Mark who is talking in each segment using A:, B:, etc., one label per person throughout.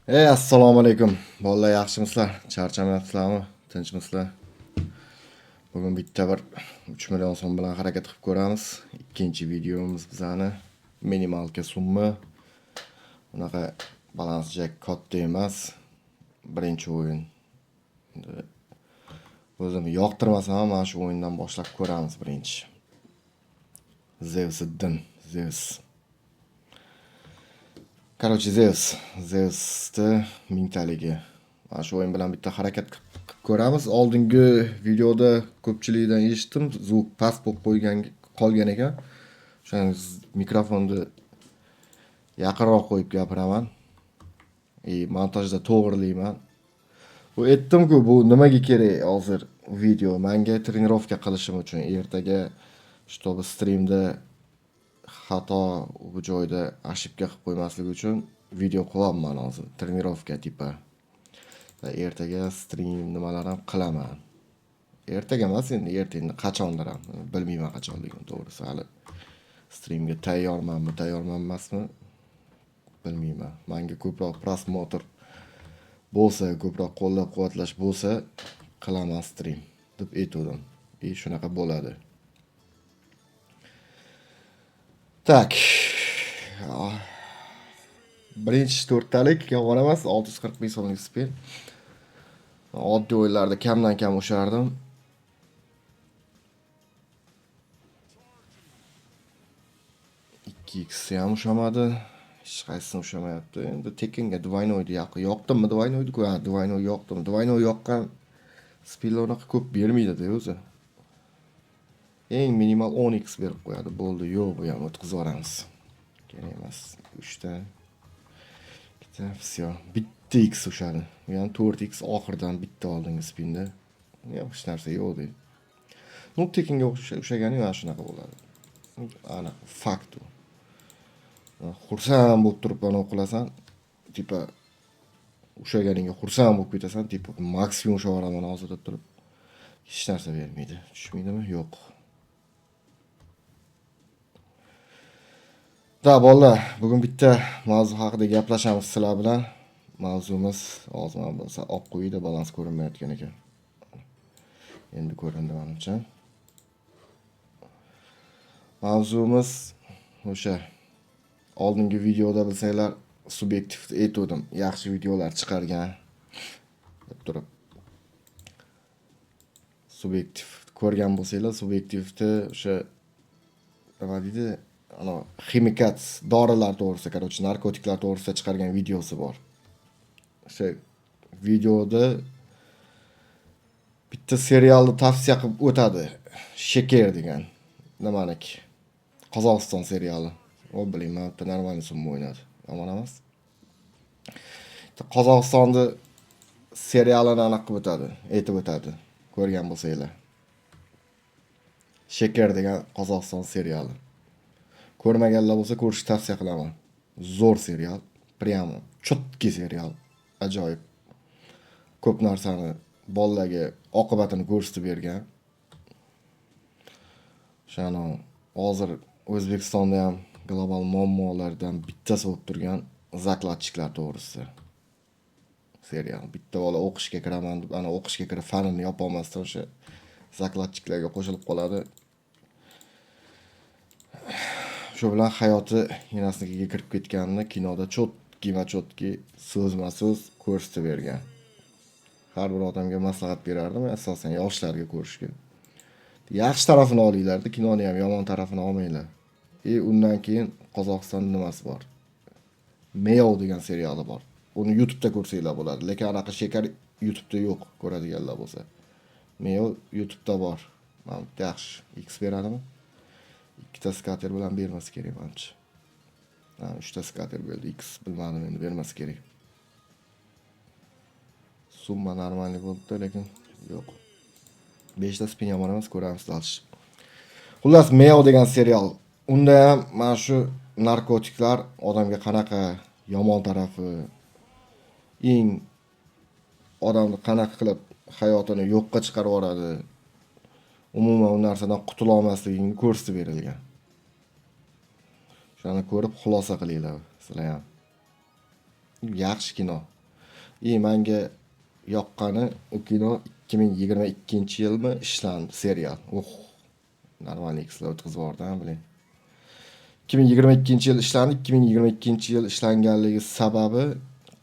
A: Ey, assalomu alaykum. Bolalar, yaxshimisizlar? Charchamayapsizlarmi? Tinchmisizlar? Bugun bitta bir 3 million so'm bilan harakat qilib ko'ramiz. Ikkinchi videomiz bizani minimalka summa. Unaqa balans ja katta emas. Birinchi o'yin. Endi o'zim yoqtirmasam ham mana shu o'yindan boshlab ko'ramiz birinchi. Zevsiddin, Zeus. Короче, Zeus. Zeusni mingtaligi. Mana shu o'yin bilan bitta harakat qilib ko'ramiz. Oldingi videoda ko'pchilikdan eshitdim, zvuk past bo'lib qo'ygan qolgan ekan. O'shaning mikrofonni yaqinroq qo'yib gapiraman. И montajda to'g'rilayman. Bu aytdim-ku, bu nimaga kerak hozir video? Menga trenirovka qilishim uchun ertaga, чтобы strimda xato bu joyda ошибка qilib qo'ymaslik uchun video qilyapman hozir. Trenirovka типа. Ertaga stream nimalar ham qilaman. Ertaga emas endi, erta qachondir ham. Bilmayman qachonligini to'g'risi hali. Streamga tayyormanmi, tayyorman emasmi bilmayman. Menga ko'proq просмотр bo'lsa, ko'proq qo'llab-quvvatlash bo'lsa, qilaman stream deb aytuvdim. И shunaqa bo'ladi. Так. Birinchi to'rttalik yomon emas, 640 ming so'mlik spin. Oddiy o'yinlarda kamdan kam ushardim. Ikki x ham ushamadi. Hech qaysisini ushamayapti. Endi tekinga двойнойni yoqdimmi двойнойni? Ha, двойной yoqdim. Двойной yoqqan spinlar unaqa ko'p bermaydi-da o'zi. Eng minimal 10x berib qo'yadi. Bo'ldi, yo'q, bu ham o'tkazib yuboramiz. Kerak emas. 3 ta. Ikkita, всё. Bitta x ushadi. Bu ham 4x oxiridan bitta oldingi spinda. Yo'q, hech narsa yo'q deydi. Ну, tekinga ushlagani mana shunaqa bo'ladi. Aniq fakt u. Xursand bo'lib turib anavi qilasan, типа ushlaganingga xursand bo'lib ketasan, типа maksimum ushlab yuboraman hozir deb turib. Hech narsa bermaydi. Tushmaydimi? Yo'q. Da, bolalar, bugun bitta mavzu haqida gaplashamiz sizlar bilan. Mavzumiz hozir mana bu olib qo'ydi, balans ko'rinmayotgan ekan. Endi ko'rindi menimcha. Mavzumiz o'sha oldingi videoda bilsanglar subyektiv aytuvdim, yaxshi videolar chiqargan deb turib. Subyektiv ko'rgan bo'lsanglar, subyektivni o'sha nima deydi, ana ximikat dorilar to'g'risida, короче, narkotiklar to'g'risida chiqargan videosi bor. O'sha videoda bitta serialni tavsiya qilib o'tadi. Sheker degan nimaniki? Qozog'iston seriali. O bilmayman, bitta нормальный summa o'ynadi. Yomon emas. Qozog'istonni serialini aniq qilib o'tadi, aytib o'tadi. Ko'rgan bo'lsanglar. Sheker degan Qozog'iston seriali. Ko'rmaganlar bo'lsa ko'rishni tavsiya qilaman. Zo'r serial, прямо чёткий serial. Ajoyib. Ko'p narsani bolalarga oqibatini ko'rsatib bergan. O'shani hozir O'zbekistonda ham global muammolardan bittasi bo'lib turgan zakladchiklar to'g'risida serial. Bitta bola o'qishga kiraman deb, ana o'qishga kirib fanini yopolmasdan o'sha zakladchiklarga qo'shilib qoladi. Shu bilan hayoti enasinikiga kirib ketganini kinoda cho'tki-macho'tki so'zma-so'z ko'rsatib bergan. Har bir odamga maslahat berardim, asosan yoshlarga ko'rishga. Yaxshi tarafini olinglar-da, kinoni ham yomon tarafini olmanglar. И undan keyin Qozog'istonda nimasi bor? Meyov degan seriali bor. Uni YouTube'da ko'rsanglar bo'ladi, lekin anaqa Shekar YouTube'da yo'q, ko'radiganlar bo'lsa. Meyov YouTube'da bor. Mana bitta yaxshi X beradimi? Ikkita skater bilan bermasa kerak manimcha. Ha, uchta skater bo'ldi. X bilmadim endi bermasa kerak. Summa нормальный bo'ldi, lekin yo'q. 5 ta spin yomon emas, ko'ramiz дальше. Xullas, Meyov degan serial. Unda ham mana shu narkotiklar odamga qanaqa yomon tarafi, eng odamni qanaqa qilib hayotini yo'qqa chiqarib yuboradi, umuman u narsadan qutula olmasligini ko'rsatib berilgan. Shuni ko'rib xulosa qilinglar sizlar ham. Yaxshi kino. И menga yoqqani, u kino 2022-yilmi ishlandi serial. Uh, нормальный Xlar o'tkazib yubordi, блин. 2022-yil ishlandi. 2022-yil ishlanganligi sababi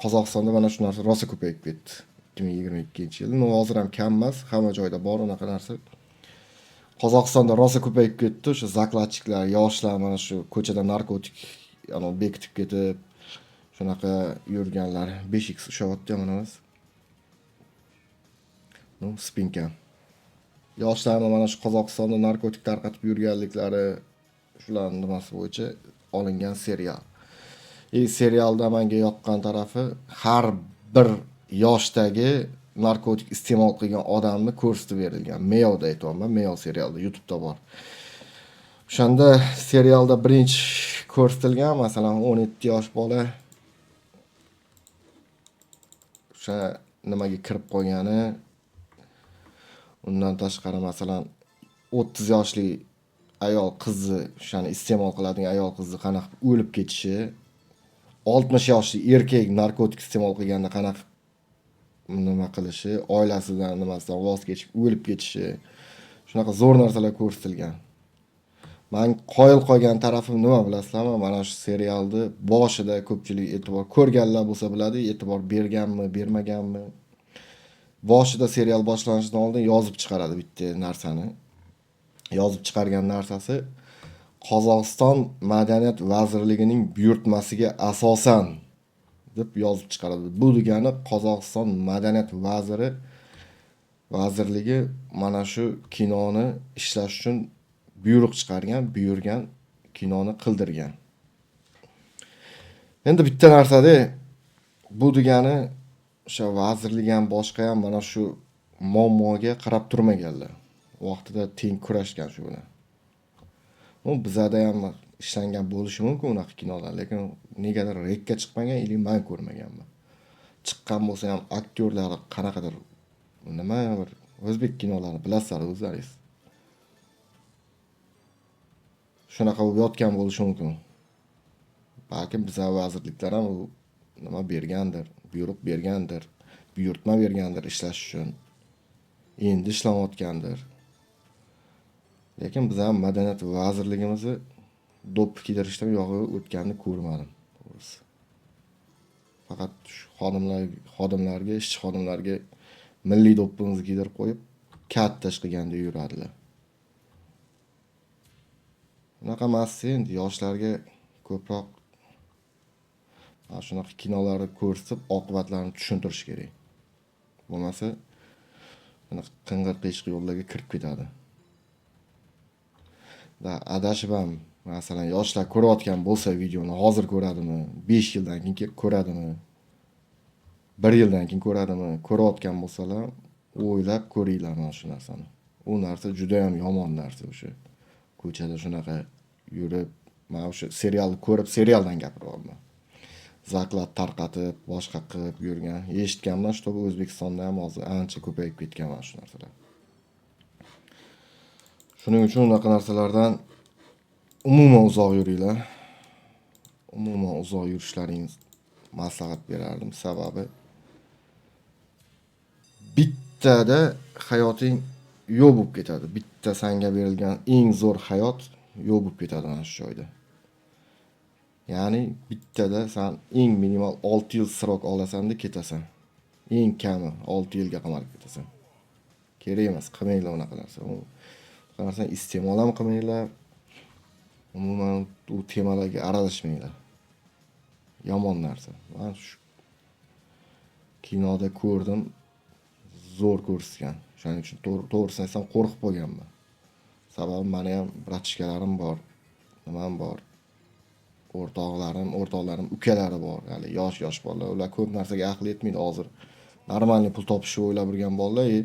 A: Qozog'istonda mana shu narsa rosa ko'payib ketdi. 2022-yil. Ну, hozir ham kam emas, hamma joyda bor unaqa narsa. Qozog'istonda rosa ko'payib ketdi. O'sha закладчик lar, yoshlar mana shu ko'chada narkotik anavi bekitib ketib, shunaqa yurganlar. 5x ushlayapti, yomon emas. Ну, спинка. Yoshlarni mana shu Qozog'istonda narkotik tarqatib yurganliklari, shularni nimasi bo'yicha olingan serial. И serialda menga yoqqan tarafi, har bir yoshdagi narkotik iste'mol qilgan odamni ko'rsatib berilgan. Meoda aytyapman, Meo serialda, YouTube'da bor. O'shanda serialda birinchi ko'rsatilgan, masalan, 17 yosh bola o'sha nimaga kirib qolgani, undan tashqari, masalan, 30 yoshli ayol qizni, o'shani iste'mol qiladigan ayol qizni qanaqa o'lib ketishi, 60 yoshli erkak narkotik iste'mol qilganda qanaqa nima qilishi, oilasidan, nimasidan voz kechib o'lib ketishi, shunaqa zo'r narsalar ko'rsatilgan. Man qoyil qolgan tarafim nima, bilasizlarmi? Mana shu serialni boshida ko'pchilik e'tibor, ko'rganlar bo'lsa biladi, e'tibor berganmi, bermaganmi. Boshida, serial boshlanishidan oldin yozib chiqaradi bitta narsani. Yozib chiqargan narsasi Qozog'iston Madaniyat vazirligining buyurtmasiga asosan deb yozib chiqaradi. Bu degani Qozog'iston Madaniyat vazirligi mana shu kinoni ishlash uchun buyruq chiqargan, buyurgan, kinoni qildirgan. Endi bitta narsada, bu degani o'sha vazirlik ham, boshqa ham mana shu muammoga qarab turmaganlar. Vaqtida teng kurashgan shu bilan. Ну, bizada ham ishlangan bo'lishi mumkin unaqa kinolar, lekin negadir рек ka chiqmagan или man ko'rmaganman. Chiqqan bo'lsa ham aktyorlari qanaqadir nima bir o'zbek kinolarini bilasizlar o'zlaringiz. Shunaqa bo'lib yotgan bo'lishi mumkin. Balkim biza vazirliklar ham u nima bergandir, buyruq bergandir, buyurtma bergandir ishlash uchun. Endi ishlanayotgandir. Lekin biz ham Madaniyat vazirligimizni do'ppi kiydirishdan uyog'iga o'tganini ko'rmadim, to'g'risi. Faqat shu xodimlarga, ishchi xodimlarga milliy do'ppimizni kiydirib qo'yib, katta ish qilgandek yuradilar. Unaqa emas, endi yoshlarga ko'proq mana shunaqa kinolarni ko'rsatib, oqibatlarini tushuntirish kerak. Bo'lmasa, bunaqa qing'ir qiyshiq yo'llarga kirib ketadi. Да, adashib ham, masalan, yoshlar ko'rayotgan bo'lsa videoni, hozir ko'radimi, 5 yildan keyin kelib ko'radimi, 1 yildan keyin ko'radimi, ko'rayotgan bo'lsalar, o'ylab ko'ringlar mana shu narsani. U narsa judayam yomon narsa o'sha. Ko'chada shunaqa yurib, mana o'sha serialni ko'rib, serialdan gapiryapman. Заклад tarqatib, boshqa qilib yurgan. Eshitganman, что O'zbekistonda ham hozir ancha ko'payib ketgan mana shu narsalar. Shuning uchun unaqa narsalardan umuman uzoq yuringlar. Umuman uzoq yurishlaringizni maslahat berardim. Sababi bittada hayoting yo'q bo'lib ketadi. Bitta sanga berilgan eng zo'r hayot yo'q bo'lib ketadi mana shu joyda. Ya'ni bittada san eng minimal 6 yil срок olasanda ketasan. Eng kami 6 yilga qamalib ketasan. Kerak emas, qilmanglar unaqa narsa. U narsani iste'mol ham qilmanglar. Umuman u temalarga aralashmanglar. Yomon narsa. Man shu kinoda ko'rdim, zo'r ko'rsatgan. Shuning uchun, to'g'risini aytsam, qo'rqib qolganman. Sababi mani ham братишка larim bor, nimam bor. O'rtoqlarim ukalari bor. Hali yosh-yosh bolalar. Ular ko'p narsaga aqli yetmaydi hozir. Нормальный pul topishni o'ylab yurgan bolalar, и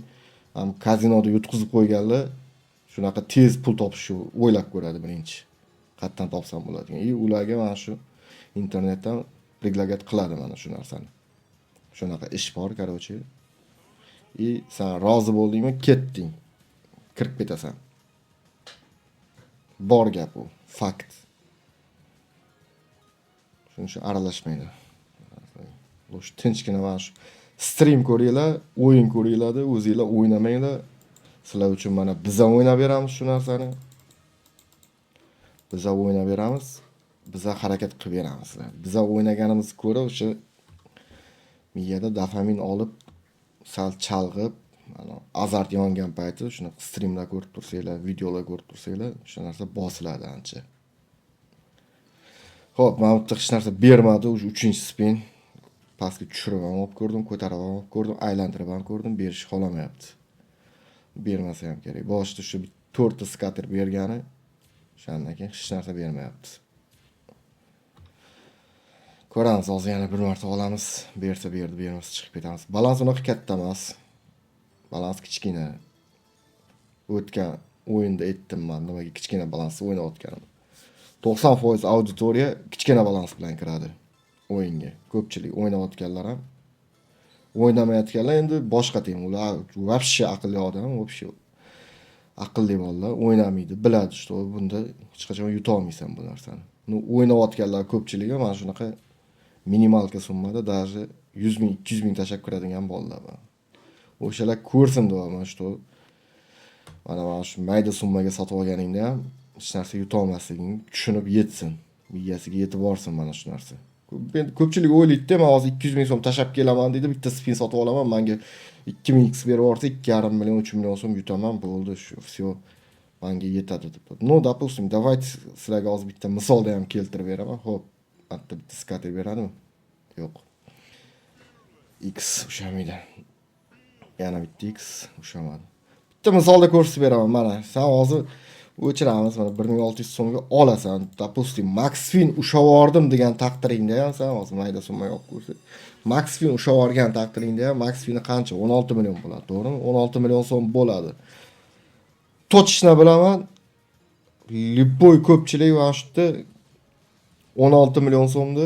A: ham kazinoda yutqizib qo'yganlar shunaqa tez pul topishni o'ylab ko'radi birinchi. Qayerdan topsam bo'ladi degan. И ularga mana shu internetdan предлагать qiladi mana shu narsani. Shunaqa ish bor, короче. И san rozi bo'ldingmi, ketding. Kirib ketasan. Bor gap u, fakt. Shuning uchun aralashmanglar. Shu tinchgina mana shu Stream ko'ringlar, o'yin ko'ringlar, o'zinglar o'ynamanglar. Sizlar uchun mana biz ham o'ynab beramiz shu narsani. Biz ham o'ynab beramiz. Biz ham harakat qilib beramiz sizlar. Biz ham o'ynaganimizni ko'ra o'sha miyada dopamin olib, sal chalg'ib, mana azart yongan payti shunaqa streamlar ko'rib tursanglar, videolar ko'rib tursanglar, o'sha narsa bosiladi ancha. Xo'p, mana bu yerda hech narsa bermadi, уже 3-spin. Pastga tushirib ham olib ko'rdim, ko'tarib ham olib ko'rdim, aylantirib ham ko'rdim, berishni xohlamayapti. Bermasa ham kerak. Boshida shu 4 ta scatter bergani, o'shandan keyin hech narsa bermayapti. Ko'ramiz, hozir yana bir marta olamiz. Bersa berdi, bermasa chiqib ketamiz. Balans unaqa katta emas. Balans kichkina. O'tgan o'yinda aytdim man nimaga kichkina balansda o'ynayotganim. 90% auditoriya kichkina balans bilan kiradi o'yinga. Ko'pchilik o'ynayotganlar ham, o'ynamayotganlar endi boshqa tema. Ular вообще aqlli odam, вообще aqlli bolalar o'ynamaydi, biladi, что bunda hech qachon yuta olmaysan bu narsani. Ну, o'ynayotganlar ko'pchiligi mana shunaqa минималка summada даже 100 ming, 200 ming tashlab kiradigan bolalar bor. O'shalar ko'rsin deyapman, что mana shu mayda summaga sotib olganingda ham hech narsa yuta olmasligingni tushunib yetsin. Miyasiga yetib borsin mana shu narsa. Endi ko'pchilik o'ylaydi-da, men hozir 200 ming so'm tashlab kelaman deydi, bitta spin sotib olaman, menga 2000 x berib yuborsa 2,5 million, 3 million so'm yutaman, bo'ldi, shu всё, menga yetadi deb. Ну, допустим, давайте sizlarga hozir bitta misolda ham keltirib beraman. Xo'p, bitta bitta scatter beradimi? Yo'q. X ushlamaydi. Yana bitta X ushlamadi. Bitta misolda ko'rsatib beraman mana. Sen hozir o'chiramiz, mana 1600 so'mga olasan. Допустим, Max Win ushlab yubordim degan taqdiringda ham sen hozir mayda summaga olib ko'rsa, Max Win ushlab yuborgan taqdiringda ham Max Win'i qancha? 16 million bo'ladi, to'g'rimi? 16 million so'm bo'ladi. Точно bilaman, любой ko'pchilik mana shu yerda 16 million so'mni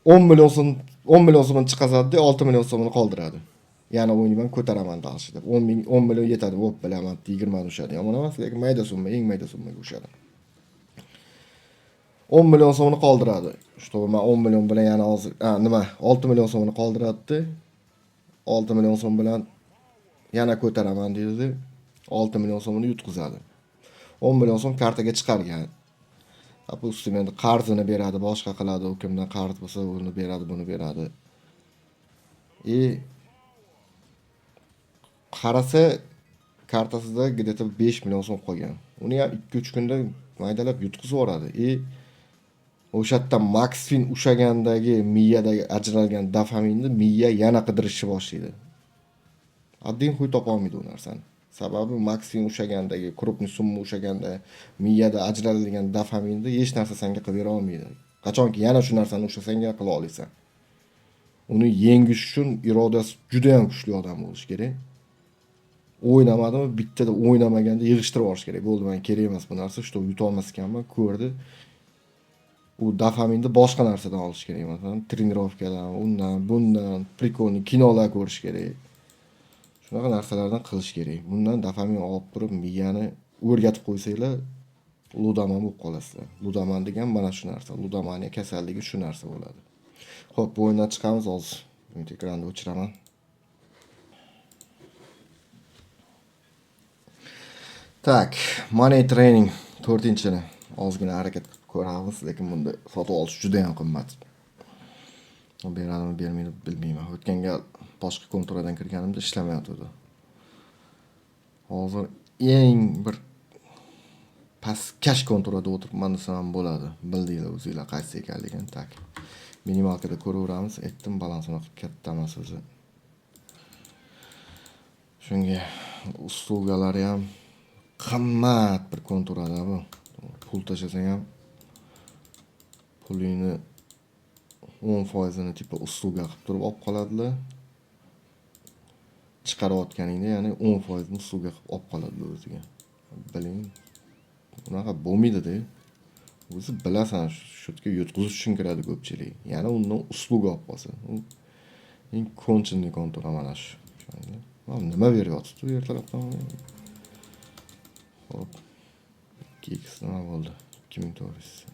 A: 10 million so'm, 10 million so'mini chiqazadi, 6 million so'mini qoldiradi. Yana o'ynayman, ko'taraman дальше deb. 10 ming, 10 million yetadi, o'p bilaman, 20 ni ushadi. Yomon emas, lekin mayda summa, eng mayda summaga ushadi. 10 million so'mini qoldiradi. Чтобы man 10 million bilan yana hozir, nima, 6 million so'mini qoldiradi. 6 million so'm bilan yana ko'taraman deydi. 6 million so'mini yutqizadi. 10 million so'm kartaga chiqargan. Допустим, endi qarzini beradi, boshqa qiladi, u kimdan qarz bo'lsa, uni beradi, buni beradi. И qarasa, kartasida где-то 5 million so'm qolgan. Uni ham 2-3 kunda maydalab yutqizib yuboradi. И o'sha yerda Max Win ushagandagi miyadagi ajralgan dopaminni miya yana qidirishni boshlaydi. Один хуй topa olmaydi u narsani. Sababi Max Win ushagandagi, крупный summa ushaganda miyada ajralgan dopaminni hech narsa senga qilib bera olmaydi. Qachonki yana shu narsani ushlasang qila olasan. Uni yengish uchun irodasi juda ham kuchli odam bo'lishi kerak. O'ynamadimi, bittada o'ynamaganda yig'ishtirib yuborish kerak. Bo'ldi, menga kerak emas bu narsa, что yuta olmas ekanman, ko'rdi. U dopaminni boshqa narsadan olish kerak. Masalan, тренировка dan, undan, bundan, прикольный kinolar ko'rish kerak. Shunaqa narsalardan qilish kerak. Bundan dopamin olib turib, miyani o'rgatib qo'ysanglar, ludoman bo'lib qolasizlar. Ludoman degan mana shu narsa. Ludomaniya kasalligi shu narsa bo'ladi. Xo'p, bu o'yindan chiqamiz hozir. Ekranni o'chiraman. Так, Money Training 4-chini ozgina harakat qilib ko'ramiz, lekin bunda sotib olish juda ham qimmat. Beradimi, bermaydi bilmayman. O'tgan gal boshqa kontoradan kirganimda ishlamayotgandi. Hozir eng bir pastkash kontorada o'tiribman desam ham bo'ladi. Bildinglar o'zinglar qaysi ekanligini. Так. Минималка da ko'raveramiz. Aytdim, balans unaqa katta emas o'zi. Shunga услуга lari ham qimmat bir kontorada bu. Pul tashlasang ham pulingni 10%ini типа услуга qilib turib olib qoladilar. Chiqarayotganingda ya'ni 10%ni услуга qilib olib qoladilar o'ziga. Biling, unaqa bo'lmaydi-da. O'zi bilasan, shu yerga yutqizish uchun kiradi ko'pchilik. Yana undan услуга olib qolsa. U eng конченый kontora mana shu. Nima beryapti bu ertalabdan? Xo'p. 2x nima bo'ldi? 2400.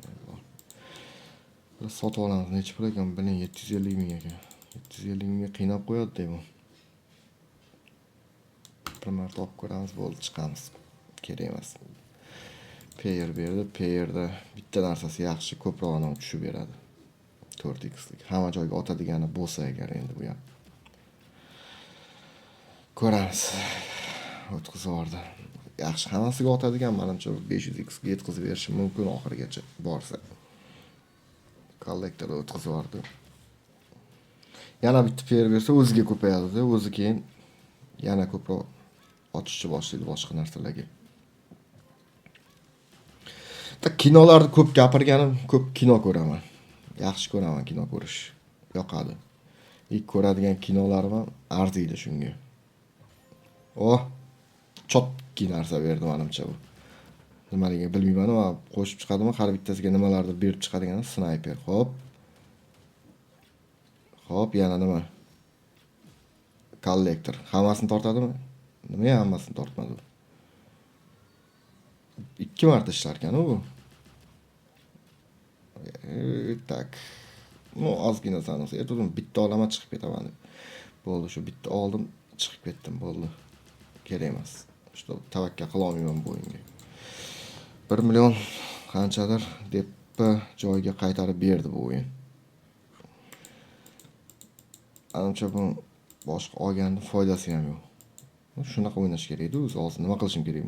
A: Sotib olamiz. Necha pul ekan? Biling, 750 ming ekan. 750 mingga qiynab qo'yadi bu. Bir marta olib ko'ramiz, bo'ldi, chiqamiz. Kerak emas. Payer berdi. Payerda bitta narsasi yaxshi, ko'proq anavi tushib beradi. 4xlik. Hamma joyga otadigani bo'lsa agar endi bu ham. Ko'ramiz. O'tkazib yubordi. Yaxshi, hammasiga otadigan, menimcha 500x ga yetkazib berishi mumkin oxirigacha borsa. Kollektorda o'tkazib yubordi. Yana bitta payer bersa o'ziga ko'payadi-da, o'zi keyin yana ko'proq otishni boshlaydi boshqa narsalarga. Ta kinolarni ko'p gapirganim, ko'p kino ko'raman. Yaxshi ko'raman kino ko'rish. Yoqadi. Ilk ko'radigan kinolarim ham arziydi shunga. Oh, chotki narsa berdi menimcha bu. Nimaligini bilmayman, ammo qo'shib chiqadimi, har bittasiga nimalardir berib chiqadigan snayper. Xo'p. Xo'p, yana nima? Kollektor. Hammasini tortadimi? Nima hammasini tortmadi bu? 2 marta ishlar ekan u. Tak. Ну, ozgina sanasa, aytdim, bitta olaman, chiqib ketaman deb. Bo'ldi, shu bitta oldim, chiqib ketdim, bo'ldi. Kerak emas. Shu tavakkal qila olmayman bu o'yinga. 1 million qanchadir deb joyiga qaytarib berdi bu o'yin. Ancha bu boshqa olganning foydasi ham yo'q. Shunaqa o'ynash kerak edi o'zi. Hozir nima qilishim kerak?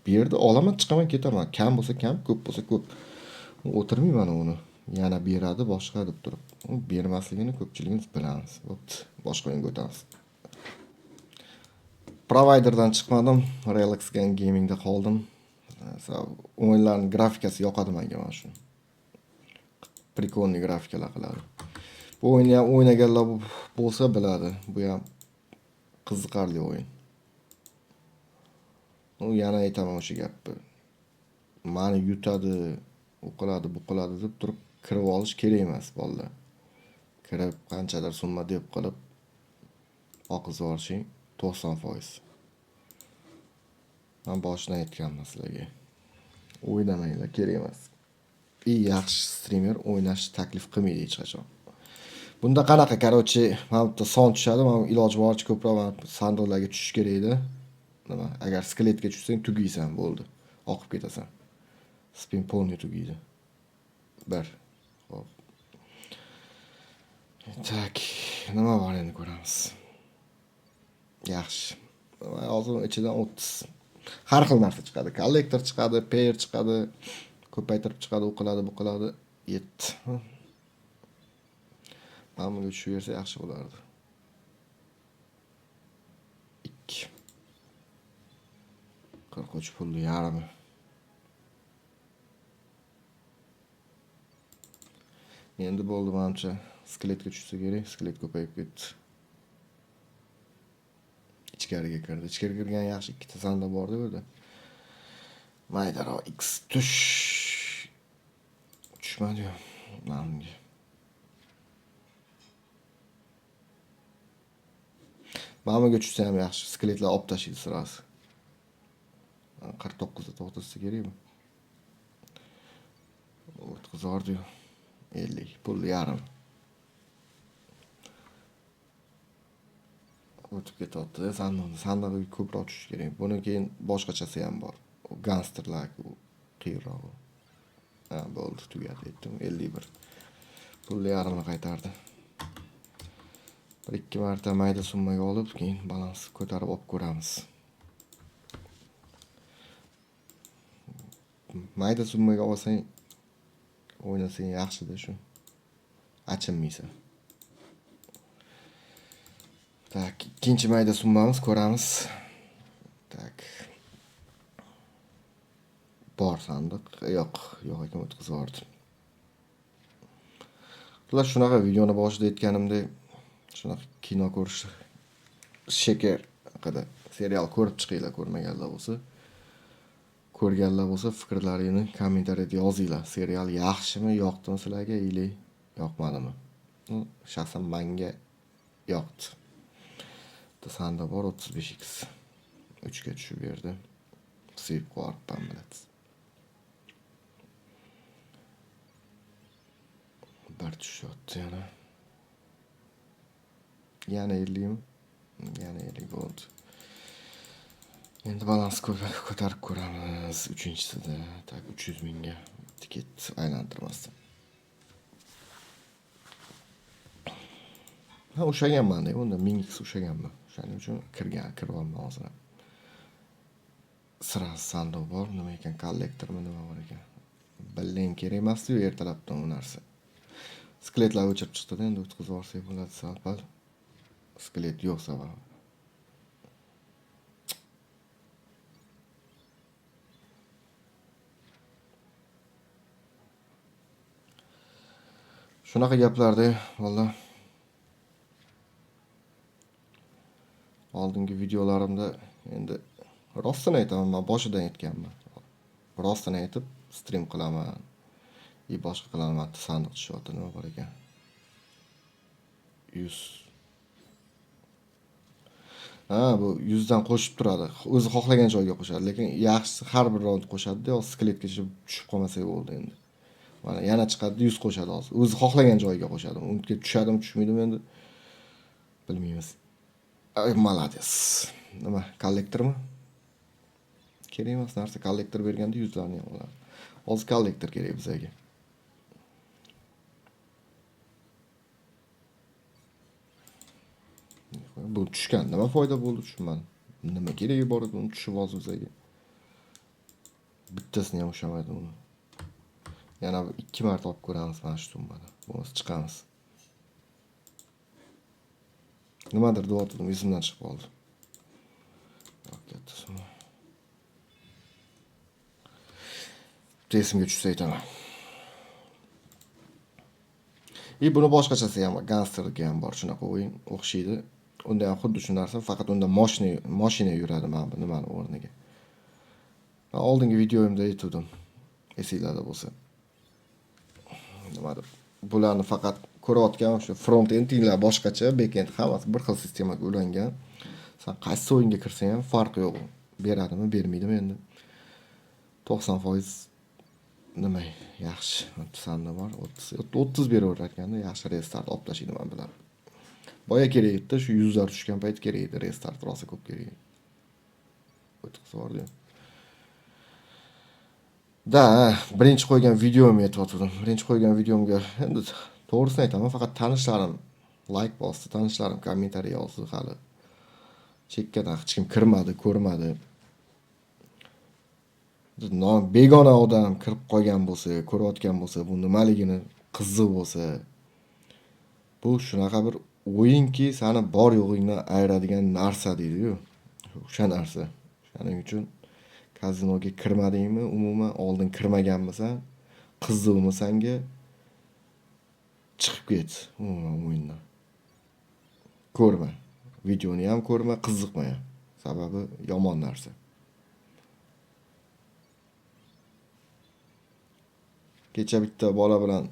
A: Bu yerda olaman, chiqaman, ketaman. Kam bo'lsa kam, ko'p bo'lsa ko'p. O'tirmayman uni. Yana beradi boshqa deb turib. U bermasligini ko'pchiligimiz bilamiz. Bo'pti, boshqa o'yinga o'tamiz. Providerdan chiqmadim, Relax Gaming'da qoldim. O'yinlarning grafikasi yoqadi menga mana shu. Prikolniy grafikalar qiladi. Bu o'yinni ham o'ynaganlar bo'lsa biladi. Bu ham qiziqarli o'yin. U yana aytaman o'sha gapni. Mani yutadi, u qiladi, bu qiladi deb turib kirib olish kerak emas bolalar. Kirib qanchadir summa deb qilib oqizib yuborishing 90%. Men boshidan aytganman sizlarga. O'ynamanglar, kerak emas. Yaxshi streamer o'ynashni taklif qilmaydi hech qachon. Bunda qanaqa, короче, mana bitta son tushadi, mana iloji boricha ko'proq mana sandiqlarga tushish kerak edi. Nima, agar skeletga tushsang tugaysan, bo'ldi. Oqib ketasan. Spin polni tugaydi. 1. Xo'p. Tak, nima bor endi ko'ramiz. Yaxshi. Hozir ichidan 30 har xil narsa chiqadi. Kollektor chiqadi, payer chiqadi, ko'paytirib chiqadi, u qiladi, bu qiladi. 7. Mana bunga tushib bersa yaxshi bo'lardi. 2. 43 pulli yarmi. Endi bo'ldi menimcha. Skeletga tushsa kerak, skelet ko'payib ketdi. Ichkariga kirdi. Ichkariga kirgan yaxshi, ikkita sandiq bor-da bu yerda. Maydaroq X tush. Tushmadi-yu. Mana bunga. Mana bunga tushsa ham yaxshi. Skeletlar olib tashlaydi sirasi. 49 da to'xtatsa kerak bu. O'tkazordi-yu. 50 pul yarim. O'tib ketyapti. Sandiqqa ko'proq tushish kerak. Buni keyin boshqachasi ham bor. U gangsterlar, u qiyinroq. Ha, bo'ldi, tugadi, aytdim. 51. Pul yarmini qaytardi. Bir ikki marta mayda summaga olib, keyin balans ko'tarib olib ko'ramiz. Mayda summaga olsang, o'ynasang yaxshida shu. Achinmaysan. Tak, ikkinchi mayda summamiz ko'ramiz. Tak. Bor sandiq. Yo'q, yo'q ekan, o'tkazib yubordim. Ular shunaqa videoni boshida aytganimdek, shunaqa kino ko'rish, sheker haqida serial ko'rib chiqinglar, ko'rmaganlar bo'lsa. Ko'rganlar bo'lsa fikrlaringni kommentariyada yozinglar. Serial yaxshimi, yoqdimi sizlarga ili yoqmadimi? Shaxsan menga yoqdi. Bitta sandiq bor, 35x. 3 ga tushib berdi. Sevib qo'yibman, bilasiz. Bir tushyapti yana. Yana 50mi? Yana 50 bo'ldi. Endi balans ko'tarib ko'ramiz uchinchisida. Tak 300 mingga tiket aylantirmasdan. Ha, ushlaganman-da, unda 1000x ushlaganman. O'shaning uchun kirib olman hozir. Sira sandiq bor, nima ekan, kollektormi nima bor ekan. Billing kerak emas-ku ertalabdan u narsa. Skeletlar o'chirib chiqdi-da, endi o'tkazib yuborsak bo'ladi sal-pal. Skelet yo'q sababi. Shunaqa gaplarda, valla. Oldingi videolarimda endi rostini aytaman, men boshidan aytganman. Rostini aytib stream qilaman. I boshqa qilaman, sandiq tushyapti, nima bor ekan? 100. Ha, bu 100 dan qo'shib turadi. O'zi xohlagan joyga qo'shadi, lekin yaxshisi har bir raund qo'shadi-da, hozir skeletgacha tushib qolmasak bo'ldi endi. Mana yana chiqadi, 100 qo'shadi hozir. O'zi xohlagan joyga qo'shadi. Unga tushadimi, tushmaydimi endi bilmaymiz. Ay, молодец. Nima, kollektormi? Kerak emas narsa, kollektor berganda yuzlarni ham oladi. Hozir kollektor kerak bizga. Bu tushgan nima foyda bo'ldi tushunmadim. Nima keragi bor edi uni tushib hozir bizga? Bittasini ham ushlamaydi uni. Yana 2 marta olib ko'ramiz mana shu summada. Bo'lmasa chiqamiz. Nimadir deyotgandim, esimdan chiqib qoldi. Yo'q, katta summa. Bitta esimga tushsa aytaman. I buni boshqachasi ham bor, gangsterga ham bor shunaqa o'yin o'xshaydi. Unda ham xuddi shu narsa, faqat unda mashina yuradi mana bu nimani o'rniga. Men oldingi videoyimda aytgandim, esinglarda bo'lsa. Nima deb? Bularni faqat ko'rayotgan o'sha front endinglar boshqacha, back end hammasi bir xil sistemaga ulangan. Sen qaysi o'yinga kirsang ham farqi yo'q. Beradimi, bermaydimi endi. 90% nima yaxshi, sanda bor, 30 beraverar ekanda, yaxshi restart olib tashlaydi men bilan. Boya kerak edi, shu yuzlar tushgan payt kerak edi, restart rosa ko'p kerak edi. O'tkazib yubordi. Da, birinchi qo'ygan videomni aytayotgandim. Birinchi qo'ygan videomga endi to'g'risini aytaman, faqat tanishlarim like bosdi, tanishlarim kommentariy yozdi hali. Chekkadan hech kim kirmadi, ko'rmadi. Begona odam kirib qolgan bo'lsa, ko'rayotgan bo'lsa, bu nimaligini qiziq bo'lsa, bu shunaqa bir o'yinki, seni bor yo'g'ingdan ayiradigan narsa deydi-yu. O'sha narsa. Shuning uchun kazinoga kirmadingmi, umuman oldin kirmaganmisan, qiziqmi senga, chiqib ket umuman o'yindan. Ko'rma. Videoni ham ko'rma, qiziqma ham. Sababi yomon narsa. Kecha bitta bola bilan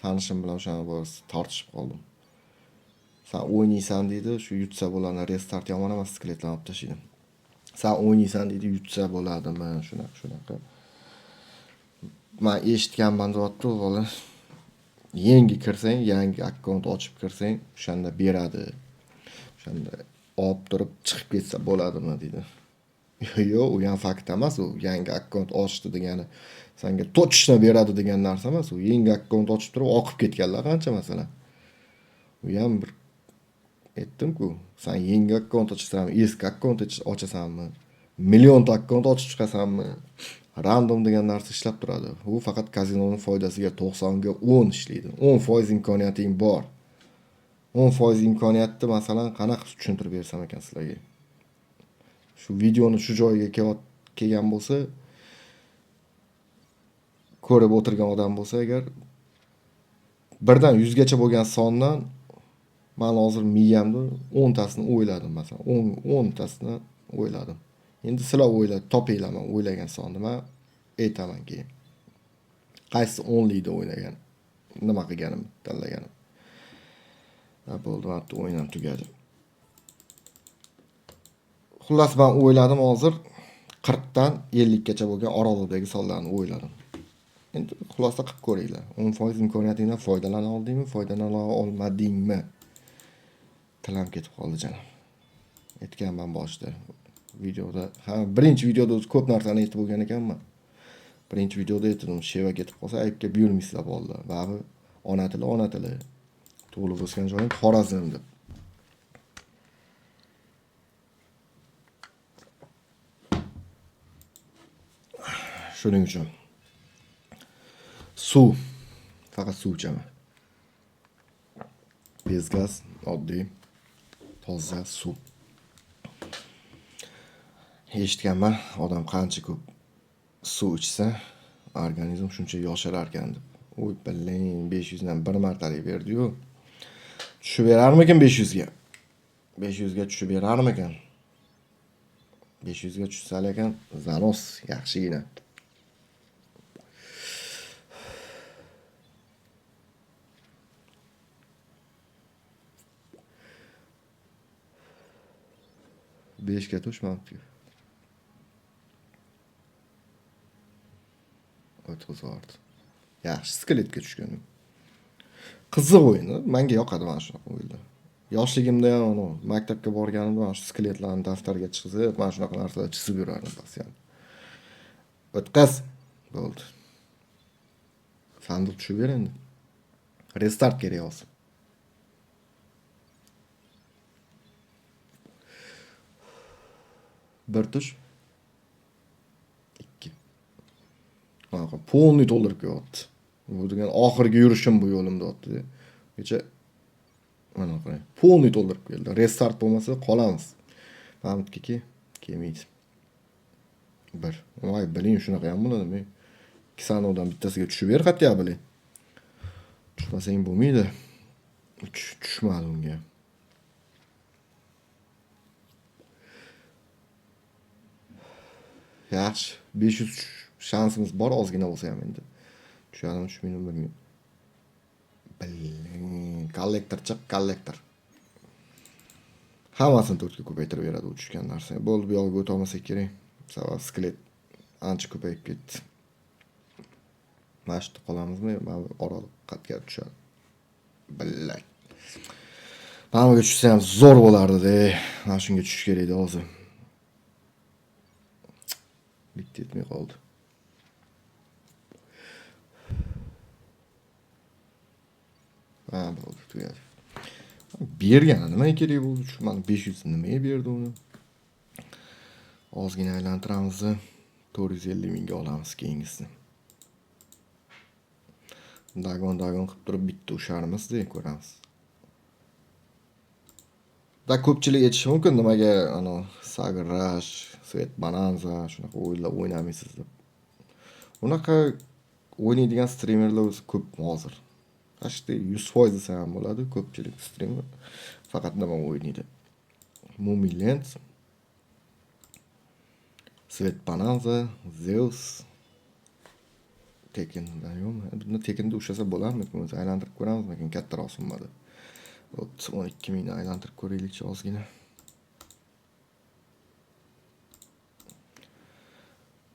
A: tanishim bilan o'shani borasida tortishib qoldim. Sen o'ynaysan deydi, shu yutsa bo'ladi, restart yomon emas, skeletlarni olib tashlaydi. Sen o'ynaysan deydi, yutsa bo'ladimi, shunaqa shunaqa. Men eshitganman deyapti u bola. Yangi kirsang, yangi akkaunt ochib kirsang, o'shanda beradi. O'shanda olib turib chiqib ketsa bo'ladimi deydi. Yo'q, u ham fakt emas, u yangi akkaunt ochdi degani senga точно beradi degan narsa emas, u yangi akkaunt ochib turib oqib ketganlar qancha masalan. U ham bir aytdim-ku, sen yangi akkaunt ochasanmi, eski akkaunt ochasanmi, millionta akkaunt ochib chiqasanmi, random degan narsa ishlab turadi. U faqat kazinoning foydasiga 90ga 10 ishlaydi. 10% imkoniyating bor. 10% imkoniyatni masalan qanaqa qilib tushuntirib bersam ekan sizlarga? Shu videoni shu joyiga kelgan bo'lsa, ko'rib o'tirgan odam bo'lsa agar birdan 100 gacha bo'lgan sondan men hozir miyamda 10 tasini o'yladim masalan, 10 tasini o'yladim. Endi sizlar o'ylab topinglar men o'ylagan sonni, men aytaman keyin. Qaysi 10likda o'ylagan, nima qilganim, tanlaganim. Ha, bo'ldi, mana bu o'yin ham tugadi. Xullas, men o'yladim hozir 40 dan 50 gacha bo'lgan oraliqdagi sonlarni o'yladim. Endi xulosa qilib ko'ringlar. 10% imkoniyatingdan foydalana oldingmi, foydalana olmadingmi? Tilam ketib qoldi jonim. Aytganman boshida videoda. Ha, birinchi videoda o'zi ko'p narsani aytib bo'lgan ekanman. Birinchi videoda aytdim, sheva ketib qolsa aybga buyurmaysizlar bolalar. Baribir ona tili, ona tili. Tug'ilib o'sgan joyim Xorazm deb. Shuning uchun suv, faqat suv ichaman. Bez gaz, oddiy, toza suv. Eshitganman, odam qancha ko'p suv ichsa, organizm shuncha yosharar ekan deb. Oy, biling, 500 dan bir martalik berdi-yu. Tushib berarmikin 500 ga? 500 ga tushib berarmikin? 500 ga tushsa lekin zanos yaxshigina. Beshga tushmabdi. O'tkazib. Yaxshi, skeletga tushgan. Qiziq o'yin, menga yoqadi mana shunaqa o'yinlar. Yoshligimda ham anu maktabga borganimda mana shu skeletlarni daftarga chizib, mana shunaqa narsalar chizib yurardim постоянно. O'tkaz. Bo'ldi. Sandiq tushib ber endi. Restart kerak hozir. Bir tush. 2. Mana полный to'ldirib kelyapti. Bu degan oxirgi yurishim bu yo'lim deyapti. Kecha mana qarang, полный to'ldirib keldi. Restart bo'lmasa qolamiz. Mana kelmaydi. 1. Voy, biling, shunaqa ham bo'ladimi? 2 sandiqdan bittasiga tushib ber hatto, biling. Tushmasang bo'lmaydi. 3 tushmadi unga. Yaxshi, 500 shansimiz bor, ozgina bo'lsa ham endi. Tushadimi, tushmaydimi bilmayman. Biling, kollektor chiq, kollektor. Hammasini 4 ga ko'paytirib beradi u tushgan narsa. Bo'ldi, bu yog'iga o'ta olmasak kerak. Sabab skelet ancha ko'payib ketdi. Mana shu yerda qolamizmi? Mana bu oraliq qatga tushadi. Billak. Mana bunga tushsa ham zo'r bo'lardi-da. Mana shunga tushish kerak edi hozir. Bitta yetmay qoldi. Ha, bo'ldi, tugadi. Bergani nimaga kerak bo'ldi? Tushunmadim. 500 nimaga berdi uni? Ozgina aylantiramiz. 450 mingga olamiz keyingisini. Dagon dagon qilib turib bitta usharmiz-da, ko'ramiz. Da ko'pchilik aytishi mumkin, nimaga ana Saga Rush, Sweet Bonanza shunaqa o'yinlar o'ynamaysiz deb. Unaqa o'ynaydigan streamerlar o'zi ko'p hozir. Почти 100% desa ham bo'ladi, ko'pchilik streamer faqat nima o'ynaydi. Mummy Land, Sweet Bonanza, Zeus, Tekinda yo'qmi? Buni Tekinda ushlasa bo'larmikin o'zi? Aylantirib ko'ramizmikin kattaroq summada. O'ttiz, o'n ikki mingni aylantirib ko'raylikchi ozgina.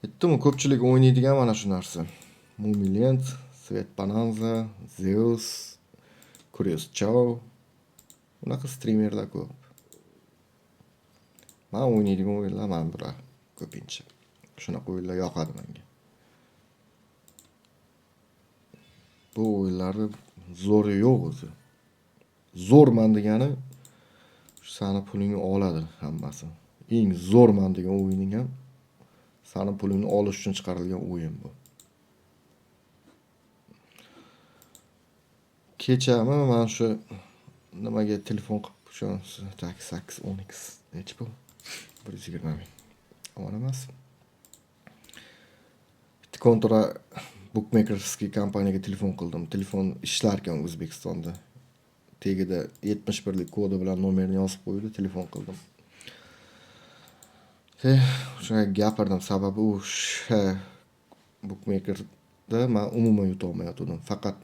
A: Aytdim-ku, ko'pchilik o'ynaydigan mana shu narsa. Mummy Land, Sweet Bonanza, Zeus, Curious Chow. Unaqa streamerlar ko'p. Men o'ynaydigan o'yinlar mana bular ko'pincha. Shunaqa o'yinlar yoqadi menga. Bu o'yinlarni zo'ri yo'q o'zi. Zo'rman degani shu sani pulingni oladi hammasi. Eng zo'rman degan o'yining ham sani pulingni olish uchun chiqarilgan o'yin bu. Kechami mana shu nimaga telefon qilib, shu tak sakkiz o'n x nechi pul? Bir yuz yigirma ming. Yomon emas. Bitta kontra bukmekerskiy kompaniyaga telefon qildim. Telefon ishlar ekan O'zbekistonda. Tagida 71lik kodi bilan nomerini yozib qo'ydi, telefon qildim. O'sha gapirdim, sababi o'sha bukmekerda men umuman yuta olmayotgandim. Faqat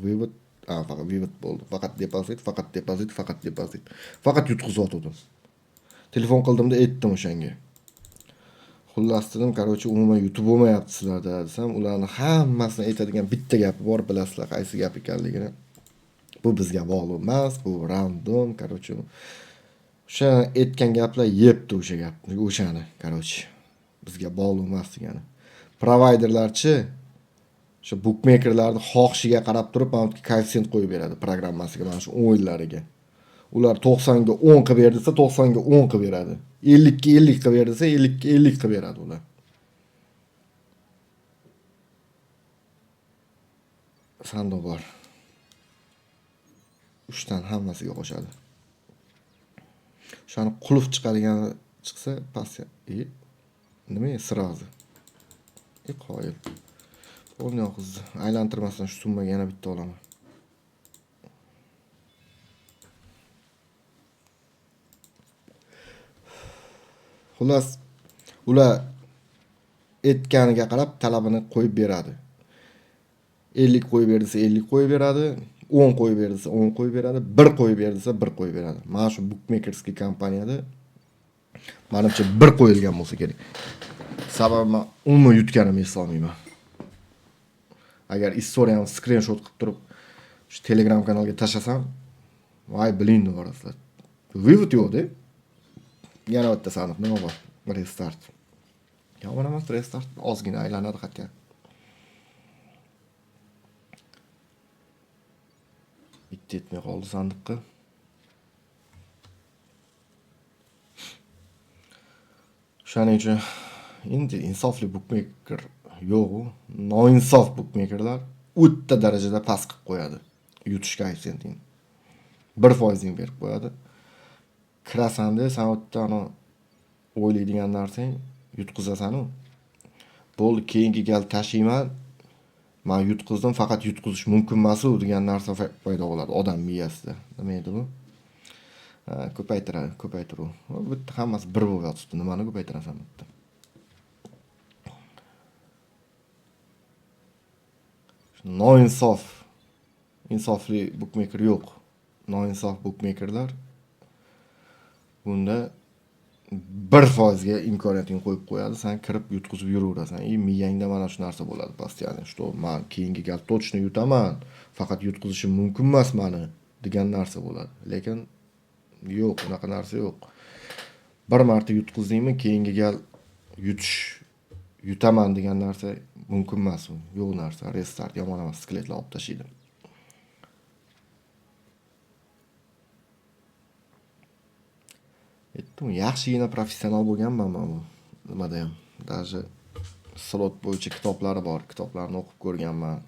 A: vivod, a, faqat vivod bo'ldi. Faqat depozit, faqat depozit, faqat depozit. Faqat yutqizayotgandim. Telefon qildimda aytdim o'shanga. Xullas dedim, umuman yutib bo'lmayapti sizlarda desam, ularni hammasini aytadigan bitta gapi bor, bilasizlar qaysi gap ekanligini. Bu bizga bog'liq emas, bu random, короче. O'sha aytgan gaplar yebdi o'sha gapni, o'shani, короче. Bizga bog'liq emas degani. Provayderlarchi o'sha bukmekerlarni xohishiga qarab turib, mana bu koeffitsient qo'yib beradi programmasiga, mana shu o'yinlariga. Ular 90 ga 10 qilib ber desa, 90 ga 10 qilib beradi. 50 ga 50 qilib ber desa, 50 ga 50 qilib beradi ular. Sandiq bor. 3 tan hammasiga qo'shadi. O'shani qulf chiqadigan chiqsa, pastga. Nima sirazi? Qoyil. O'rni yo'q, aylantirmasdan shu summaga yana bitta olaman. Xullas, ular aytganiga qarab talabini qo'yib beradi. 50 qo'yib ber desa 50 qo'yib beradi, 10 qo'yib ber desa 10 qo'yib beradi, 1 qo'yib ber desa 1 qo'yib beradi. Mana shu bukmekerskiy kompaniyada menimcha 1 qo'yilgan bo'lsa kerak. Sababi men umuman yutganimni eslolmayman. Agar istoriyamni skrinshot qilib turib shu Telegram kanalga tashlasam, voy bilin deb borasizlar. Vivod yo'q-da. Yana bitta sandiq nima bor? Restart. Yomon emas, restart ozgina aylanadi hatto. Bitta yetmay qoldi sandiqqa. Shuning uchun endi insofli bukmeker yo'q-u, noinsof bukmekerlar o'ta darajada past qilib qo'yadi. Yutish koeffitsiyentini 1% berib qo'yadi. Kirasanda sen o'tda ana o'ylaydigan narsang yutqizasan-u. Bo'ldi, keyingi gal tashiyman. Men yutqizdim, faqat yutqizish mumkin emas-u degan narsa paydo bo'ladi odam miyasida. Nima edi bu? Ko'paytiradi, ko'paytiruv. Bitta hammasi bir bo'lib yotibdi. Nimani ko'paytirasan bitta? Noinsof, insofli bukmeker yo'q. Noinsof bukmekerlar bunda 1% ga imkoniyatingni qo'yib qo'yadi, sen kirib yutqizib yuraverasan. Miyangda mana shu narsa bo'ladi постоянно, что men keyingi gal точно yutaman, faqat yutqizishim mumkin emas meni degan narsa bo'ladi. Lekin yo'q, unaqa narsa yo'q. Bir marta yutqizdingmi, keyingi gal yutaman degan narsa mumkin emas u. Yo'q narsa, restart yomon emas, skeletlar olib tashlaydi. Aytdim, yaxshigina professional bo'lganman men bu nimada ham. Даже slot bo'yicha kitoblari bor, kitoblarni o'qib ko'rganman.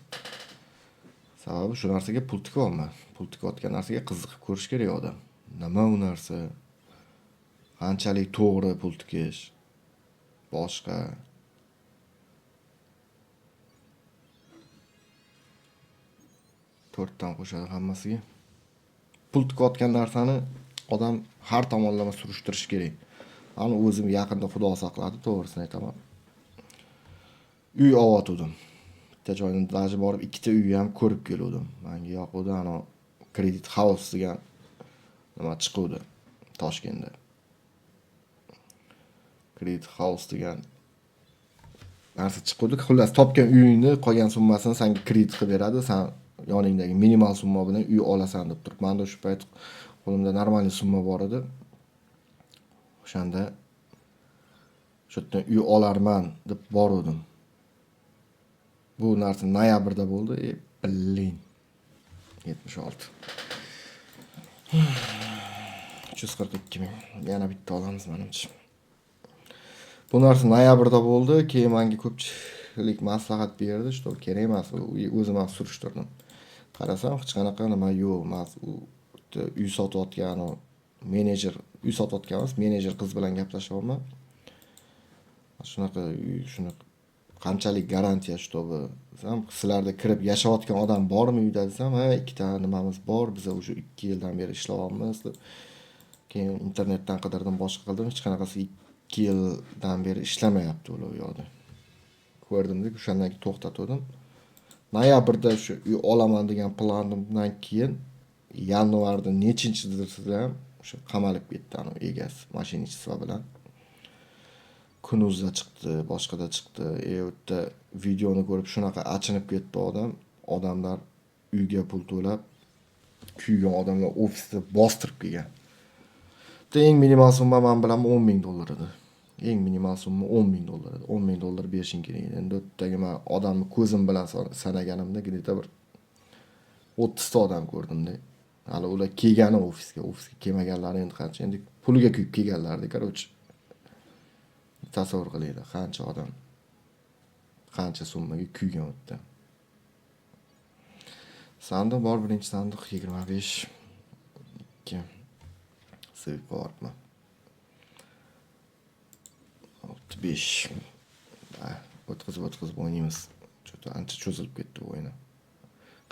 A: Sababi shu narsaga pul tikyapman. Pul tikayotgan narsaga qiziqib ko'rish kerak odam. Nima u narsa? Qanchalik to'g'ri pul tikish? Boshqa. To'rtdan qo'shadi hammasiga. Pul tikayotgan narsani odam har tomonlama surishtirish kerak. Ani o'zim yaqinda Xudo saqladi, to'g'risini aytaman. Uy ovatdim. Bitta joyni даже borib ikkita uyni ham ko'rib keluvdim. Menga yoquvdi, ana Credit House degan nima chiquvdi Toshkentda. Credit House degan narsa chiquvdi. Xullas, topgan uyingni qolgan summasini senga kredit qilib beradi. Sen yoningdagi minimal summa bilan uy olasan deb turib. Menda o'sha payt qo'limda normal summa bor edi. O'shanda o'sha yerdan uy olarman deb boruvdim. Bu narsa noyabrda bo'ldi. Blin. 76. 342 ming. Yana bitta olamiz menimcha. Bu narsa noyabrda bo'ldi. Keyin menga ko'pchilik maslahat berdi, что kerak emas, o'zim ham surishtirdim. Qarasam hech qanaqa nima yo'q, emas, u uy sotayotgan menejer, uy sotayotgan emas, menejer qiz bilan gaplashyapman. Shunaqa uy, shunaqa qanchalik garantiya, чтобы desam, sizlarda kirib yashayotgan odam bormi uyda desam, ha, ikkita nimamiz bor, biz уже 2 yildan beri ishlayapmiz deb. Keyin internetdan qidirdim, boshqa qildim, hech qanaqasi 2 yildan beri ishlamayapti ular u yoqda. Ko'rdimda, o'shandan keyin to'xtatdim. Noyabrda shu uy olaman degan planimdan keyin yanvarda nechinchidirida ham o'sha qamalib ketdi ana egasi mashinachi bilan. Kunuzda chiqdi, boshqada chiqdi. U yerda videoni ko'rib shunaqa achinib ketdi odam. Odamlar uyga pul to'lab Kuygan odamlar ofisda bostirib kelgan. Bitta eng minimal summa men bilaman $10,000 edi. Eng minimal summa $10,000 edi. $10,000 berishing kerak edi. Endi u yerdagi men odamni ko'zim bilan sanaganimda где-то bir 30 ta odam ko'rdimda. Hali ular kelgani ofisga, ofisga kelmaganlari endi qancha, endi puliga kuyib kelganlardi, короче. Tasavvur qilinglar, qancha odam, qancha summaga kuygan u yerda. Sandiq bor, birinchi sandiq 25 2 sevib qo'yapman. 6 5. O'tkazib o'ynaymiz. Cho'ta ancha cho'zilib ketdi bu o'yin.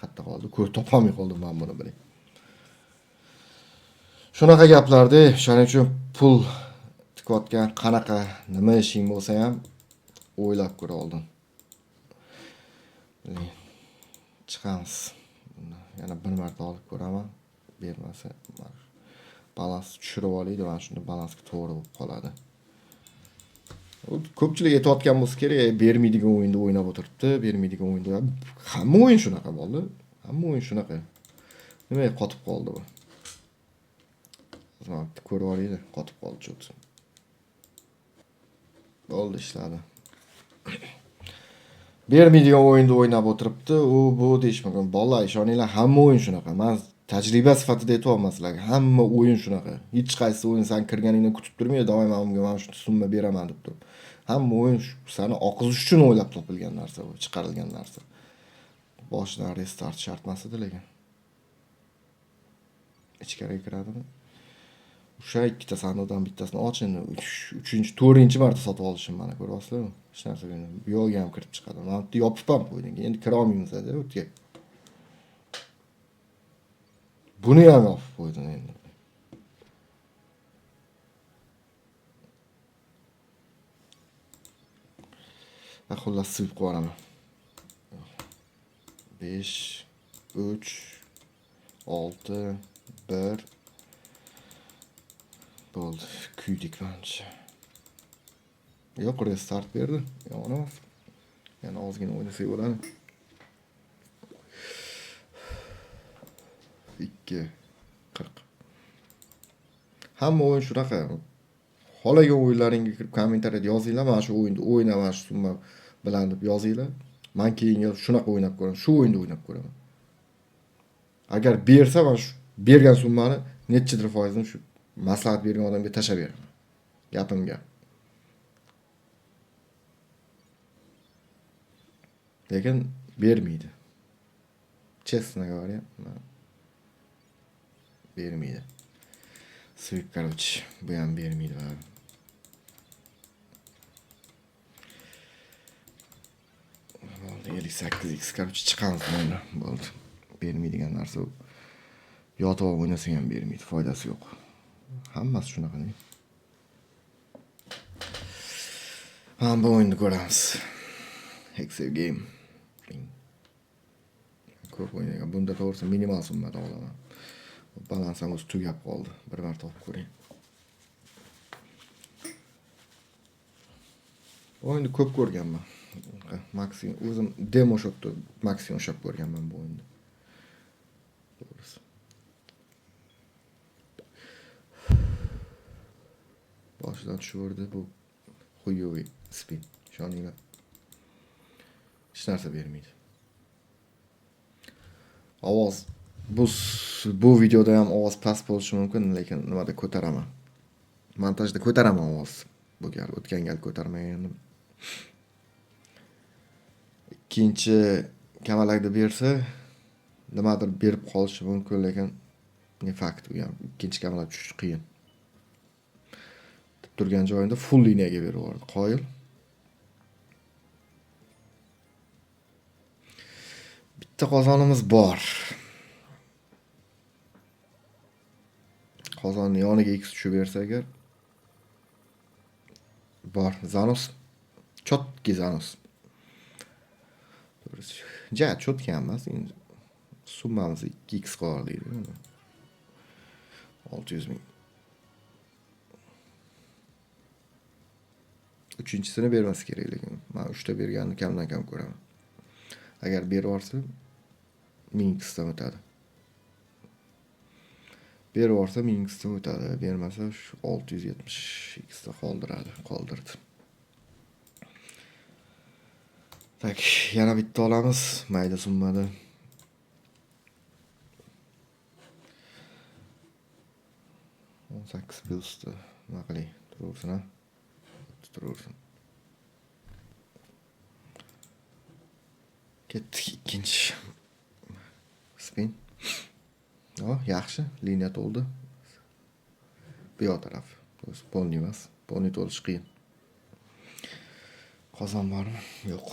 A: Qatta qoldi, ko'p topolmay qoldim men buni biling. Shunaqa gaplarda, shuning uchun pul tikayotgan qanaqa nima ishing bo'lsa ham o'ylab ko'r oldin. Chiqamiz. Yana bir marta olib ko'raman. Bermasa balans tushirib olaydi, mana shunda balansga to'g'ri bo'lib qoladi. Ko'pchilik aytayotgan bo'lsa kerak, bermaydigan o'yinda o'ynab o'tiribdi, bermaydigan o'yinda. Hamma o'yin shunaqa bo'ldi. Hamma o'yin shunaqa. Nimaga qotib qoldi bu? Hozir bitta ko'rib olaylik, qotib qoldi cho't. Bo'ldi, ishladi. Bermaydigan o'yinda o'ynab o'tiribdi, u bu deyish mumkin. Bolalar, ishoninglar, hamma o'yin shunaqa. Men tajriba sifatida aytyapman sizlarga, hamma o'yin shunaqa. Hech qaysi o'yin sen kirganingdan kutib turmaydi, "Давай men unga mana shu summa beraman" deb turib. Hamma o'yin seni oqizish uchun o'ylab topilgan narsa bu, chiqarilgan narsa. Boshidan restart shart emas edi lekin. Ichkariga kiradimi? O'sha ikkita sandiqdan bittasini och endi. 3-chi, 4-chi marta sotib olishim mana ko'ryapsizlarmi? Hech narsa bermaydi. Bu yo'lga ham kirib chiqadi. Mana bu yerda yopib ham qo'yding. Endi kira olmaymiz-da u yerga. Buni ham yopib qo'yding endi. Xullas suvib qo'yaman. 5 3 6 1 bo'ldi. Kuydik manimcha. Yo'q, restart berdi. Yomon emas. Yana ozgina o'ynasak bo'ladi. 2 40. Hamma o'yin shunaqa. Xohlagan o'yinlaringga kirib kommentariyada yozinglar, mana shu o'yinni o'yna, mana shu summa bilan deb yozinglar. Men keyingi shunaqa o'ynab ko'raman, shu o'yinni o'ynab ko'raman. Agar bersa, mana shu bergan summani nechidir foizini shu maslahat bergan odamga tashlab beraman. Gapim gap. Lekin bermaydi. Честно говоря, bermaydi. Sweep, короче, bu ham bermaydi baribir. Bo'ldi, 58x, короче, chiqamiz buni. Bo'ldi. Bermaydigan narsa u. Yotib olib o'ynasang ham bermaydi, foydasi yo'q. Hammasi shunaqa. Mana bu o'yinni ko'ramiz. Excel game. Ko'p o'ynagan. Bunda to'g'risi minimal summada olaman. Balans ham o'zi tugab qoldi. Bir marta olib ko'ring. Bu o'yinni ko'p ko'rganman. Maksimum o'zim demo shotda maksimum ushlab ko'rganman bu o'yinni. To'g'risi. Boshidan tushirdi bu xuyoviy spin. Ishoninglar. Hech narsa bermaydi. Ovoz bu videoda ham ovoz past bo'lishi mumkin, lekin nimada ko'taraman. Montajda ko'taraman ovoz. Bu gal o'tgan gal ko'tarmagandim. Ikkinchi kamalakda bersa nimadir berib qolishi mumkin, lekin ne fakt u ham. Ikkinchi kamalak tushish qiyin. Deb turgan joyida full liniyaga berib yubordi. Qoyil. Bitta qozonimiz bor. Qozonni yoniga X tushib bersa agar bor. Zanos. Chotki zanos. To'g'risi, ja chotki emas, endi summamizni 2x qolardik. 600 ming. Uchinchisini bermasi kerak, lekin men 3 ta berganini kamdan kam ko'raman. Agar berib yuborsa 1000 xdan o'tadi. Berib yuborsa 1000 xdan o'tadi, bermasa shu 670 x da qoldiradi, qoldirdi. Tak, yana bitta olamiz, mayda summada. 18 plyusni nima qiling, turaversin a. Turaversin. Ketdik ikkinchi spin. O, yaxshi, liniya to'ldi. Bu yoq taraf. O'zi polniy emas. Polniy to'lishi qiyin. Qozon bormi? Yo'q.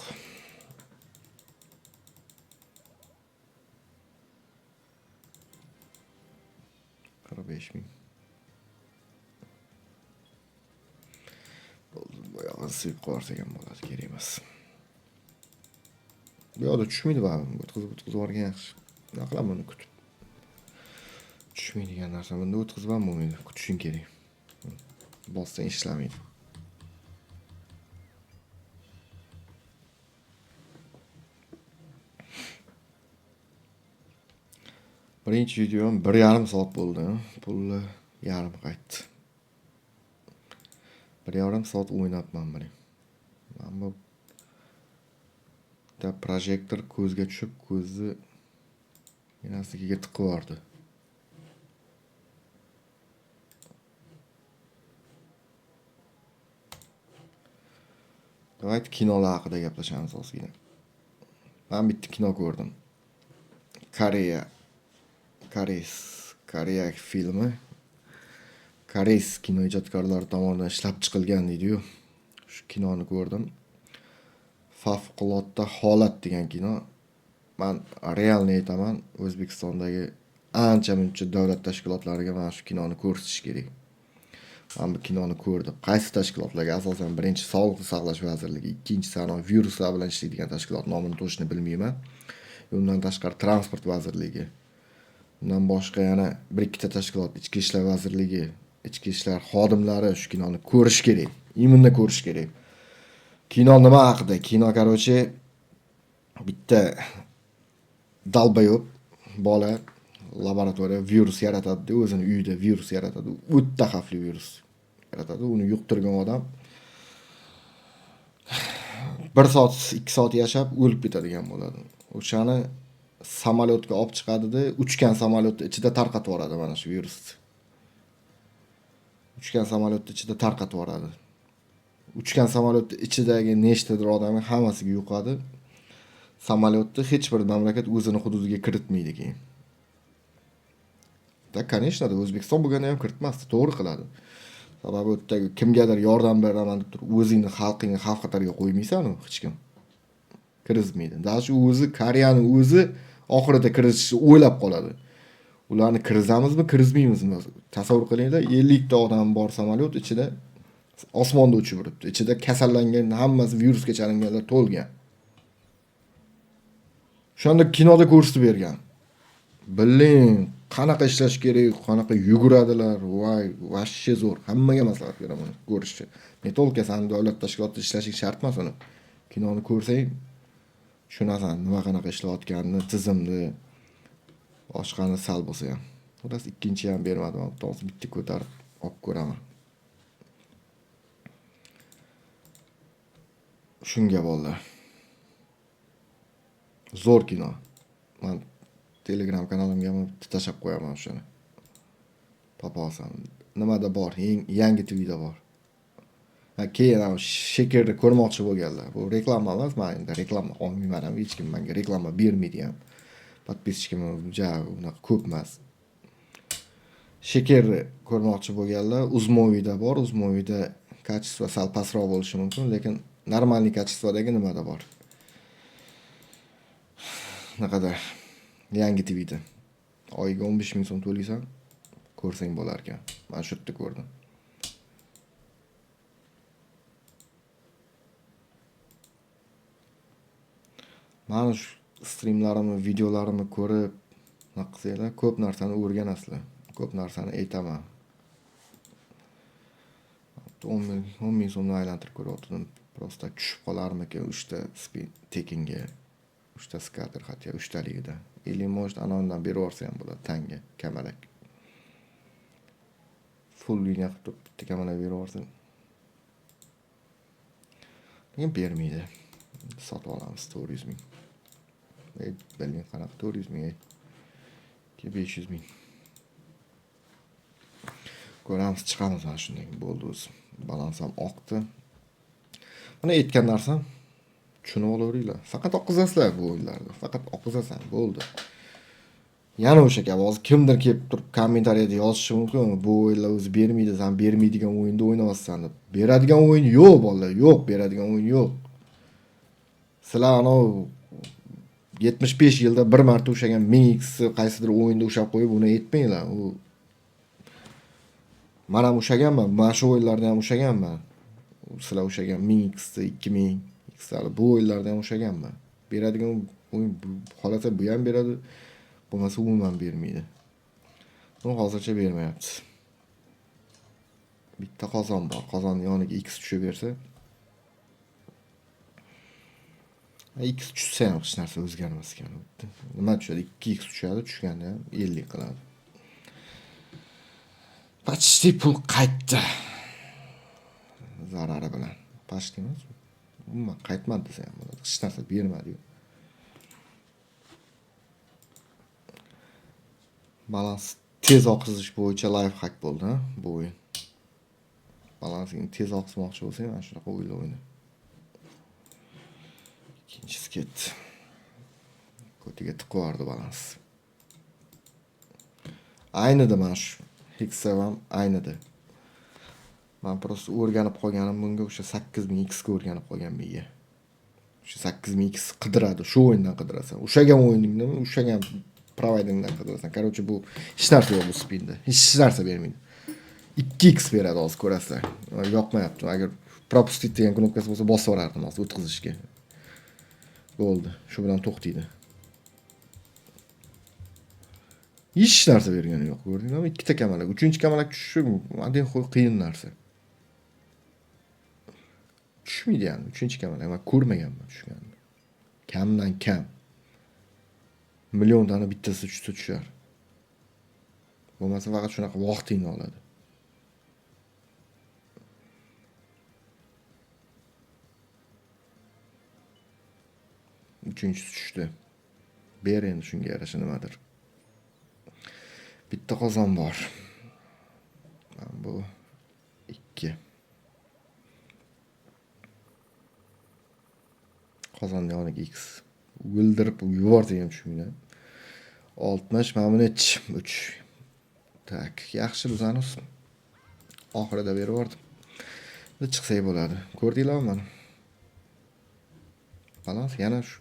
A: 45 000. Bo'ldi, bu yog'ini suyib qo'yarsak ham bo'ladi, kerak emas. Bu yoqda tushmaydi baribir, o'tkazib yuborgan yaxshi. Nima qilaman buni kutib? Tushmaydigan narsa bunda o'tkazib ham bo'lmaydi, kutishing kerak. Bossang ishlamaydi. Birinchi videom 1,5 soat bo'ldi. Pulni yarim qaytdi. 1,5 soat o'ynabman buni. Mana bu bitta projektor ko'zga tushib, ko'zni enasiga tiqib yubordi. Давайте kinolar haqida gaplashamiz ozgina. Men bitta kino ko'rdim. Koreya filmi. Koreys kino ijodkorlari tomonidan ishlab chiqilgan deydi-yu. Shu kinoni ko'rdim. Favqulodda holat degan kino. Men realni aytaman, O'zbekistondagi ancha-muncha davlat tashkilotlariga mana shu kinoni ko'rsatish kerak. Men bu kinoni ko'rdim. Qaysi tashkilotlarga? Asosan birinchi Sog'liqni saqlash vazirligi, ikkinchisi ana viruslar bilan ishlaydigan tashkilot, nomini to'shini bilmayman. Undan tashqari Transport vazirligi. Undan boshqa yana bir ikkita tashkilot, Ichki ishlar vazirligi, ichki ishlar xodimlari shu kinoni ko'rish kerak. Именно ko'rish kerak. Kino nima haqida? Kino, короче, bitta долбоёб bola laboratoriya virus yaratadi, o'zini uyida virus yaratadi. O'ta xavfli virus yaratadi. Uni yuqtirgan odam 1 soat, 2 soat yashab o'lib ketadigan bo'ladi. O'shani samolyotga olib chiqadida, uchgan samolyotni ichida tarqatib yuboradi mana shu virusni. Uchgan samolyotni ichida tarqatib yuboradi. Uchgan samolyotni ichidagi nechtadir odamga hammasiga yuqadi. Samolyotni hech bir mamlakat o'zini hududiga kiritmaydi keyin. Da, конечно, O'zbekiston bo'lganda ham kiritmasdi, to'g'ri qiladi. Sababi u yerdagi kimgadir yordam beraman deb turib, o'zingni xalqingni xavf xatarga qo'ymaysan-u hech kim. Kirizmaydi. Даже o'zi Koreyaning o'zi oxirida kirizishni o'ylab qoladi. Ularni kirizamizmi, kirizmaymizmi? Tasavvur qilinglar, 50 ta odam bor samolyot ichida osmonda uchib yuribdi. Ichida kasallangan, hammasi virusga chalinganlar to'lgan. O'shanda kinoda ko'rsatib bergan. Biling, qanaqa ishlash kerak, qanaqa yuguradilar, voy, вообще zo'r. Hammaga maslahat beraman uni ko'rishni. Не только san davlat tashkilotida ishlashing shart emas uni. Kinoni ko'rsang tushunasan, nima qanaqa ishlayotganini, tizimni, boshqani sal bo'lsa ham. Xullas, ikkinchi ham bermadim, hozir bitta ko'tarib olib ko'raman. Shunga bolalar. Zo'r kino. Men Telegram kanalimga ham bitta tashlab qo'yaman o'shani. Topa olsam. Nimada bor? Yangi TVda bor. Ha, keyin ana Shekerni ko'rmoqchi bo'lganlar. Bu reklama emas, men endi reklama olmayman ham, hech kim menga reklama bermaydi ham. Подписчикim ja unaqa ko'p emas. Shekerni ko'rmoqchi bo'lganlar Uzmovida bor. Uzmovida качество sal pastroq bo'lishi mumkin, lekin нормальный качестводagi nimada bor? Naqada Yangi TVda. Oyiga 15 ming so'm to'laysan, ko'rsang bo'lar ekan. Men shu yerda ko'rdim. Mana shu streamlarimni, videolarimni ko'rib, nima qilsanglar, ko'p narsani o'rganasizlar. Ko'p narsani aytaman. 10 ming so'mni aylantirib ko'ryotgandim. Просто tushib qolarmikin 3 ta spin tekinga, 3 ta skater, хотя 3 taligida. Или может ana undan berib yuborsa ham bo'ladi tanga, kamalak. Full liniya qilib turib bitta kamalak berib yuborsin. Lekin bermaydi. Sotib olamiz 400 ming. Ey, bilmang qanaqa 400 ming, ey. 500 ming. Ko'ramiz, chiqamiz mana shundan keyin. Bo'ldi o'zi. Balans ham oqdi. Mana aytgan narsam, tushunib olaveringlar. Faqat oqizasizlar bu o'yinlarni. Faqat oqizasan, bo'ldi. Yana o'sha kabi hozir kimdir kelib turib kommentariyada yozishi mumkin, bu o'yinlar o'zi bermaydi, sen bermaydigan o'yinda o'ynayapsan deb. Beradigan o'yin yo'q bolalar, yo'q, beradigan o'yin yo'q. Sizlar anov 75 yilda bir marta ushlagan 1000 x qaysidir o'yinda ushlab qo'yib uni aytmanglar. U men ham ushlaganman, mana shu o'yinlarda ham ushlaganman. Sizlar ushlagan 1000 x, 2000 x bu o'yinlarda ham ushlaganman. Beradigan o'yin xolasa bu ham beradi, bo'lmasa umuman bermaydi. Bu hozircha bermayapti. Bitta qozon bor. Qozonning yoniga x tushib bersa, x tushsa ham hech narsa o'zgarmas ekan. Nima tushadi? 2x tushadi, tushganda ham 50 qiladi. Почти pul qaytdi. Zarari bilan. Почти emas. Umuman qaytmadi desa ham bo'ladi. Hech narsa bermadi-yu. Balans tez oqizish bo'yicha life hack bo'ldi, ha, bu o'yin. Balansingni tez oqizmoqchi bo'lsang, mana shunaqa o'yinlar o'yna. Ikkinchisi ketdi. Ko'tiga tiqib yubordi balans. Aynida mana shu Hexa ham aynida. Men просто o'rganib qolganim bunga o'sha 8000 x ga o'rganib qolgan miya. O'sha 8000 x qidiradi, shu o'yindan qidirasan. Ushagan o'yiningni, ushagan provideringdan qidirasan. Короче, bu hech narsa yo'q bu spinda. Hech narsa bermaydi. 2x beradi hozir ko'rasizlar. Yoqmayapti. Agar propustить degan knopkasi bo'lsa bosib yuborardim hozir o'tkazishga. Bo'ldi. Shu bilan to'xtaydi. Hech narsa bergani yo'q, ko'rdinglarmi? Ikkita kamalak, uchinchi kamalak tushishi adin qo'y qiyin narsa. Tushmaydi yani uchinchi kamalak. Men ko'rmaganman tushganini. Kamdan kam. Milliontani bittasi tushsa tushar. Bo'lmasa faqat shunaqa vaqtingni oladi. Uchinchisi tushdi. Ber endi shunga yarasha nimadir. Bitta qozon bor. Mana bu 2. Qozonning yoniga x. O'ldirib yuborsa ham tushmaydi. 60, mana buni 3. Tak, yaxshi buzamiz. Oxirida berib yubordim. Endi chiqsak bo'ladi. Ko'rdinglarmi mana? Balans yana shu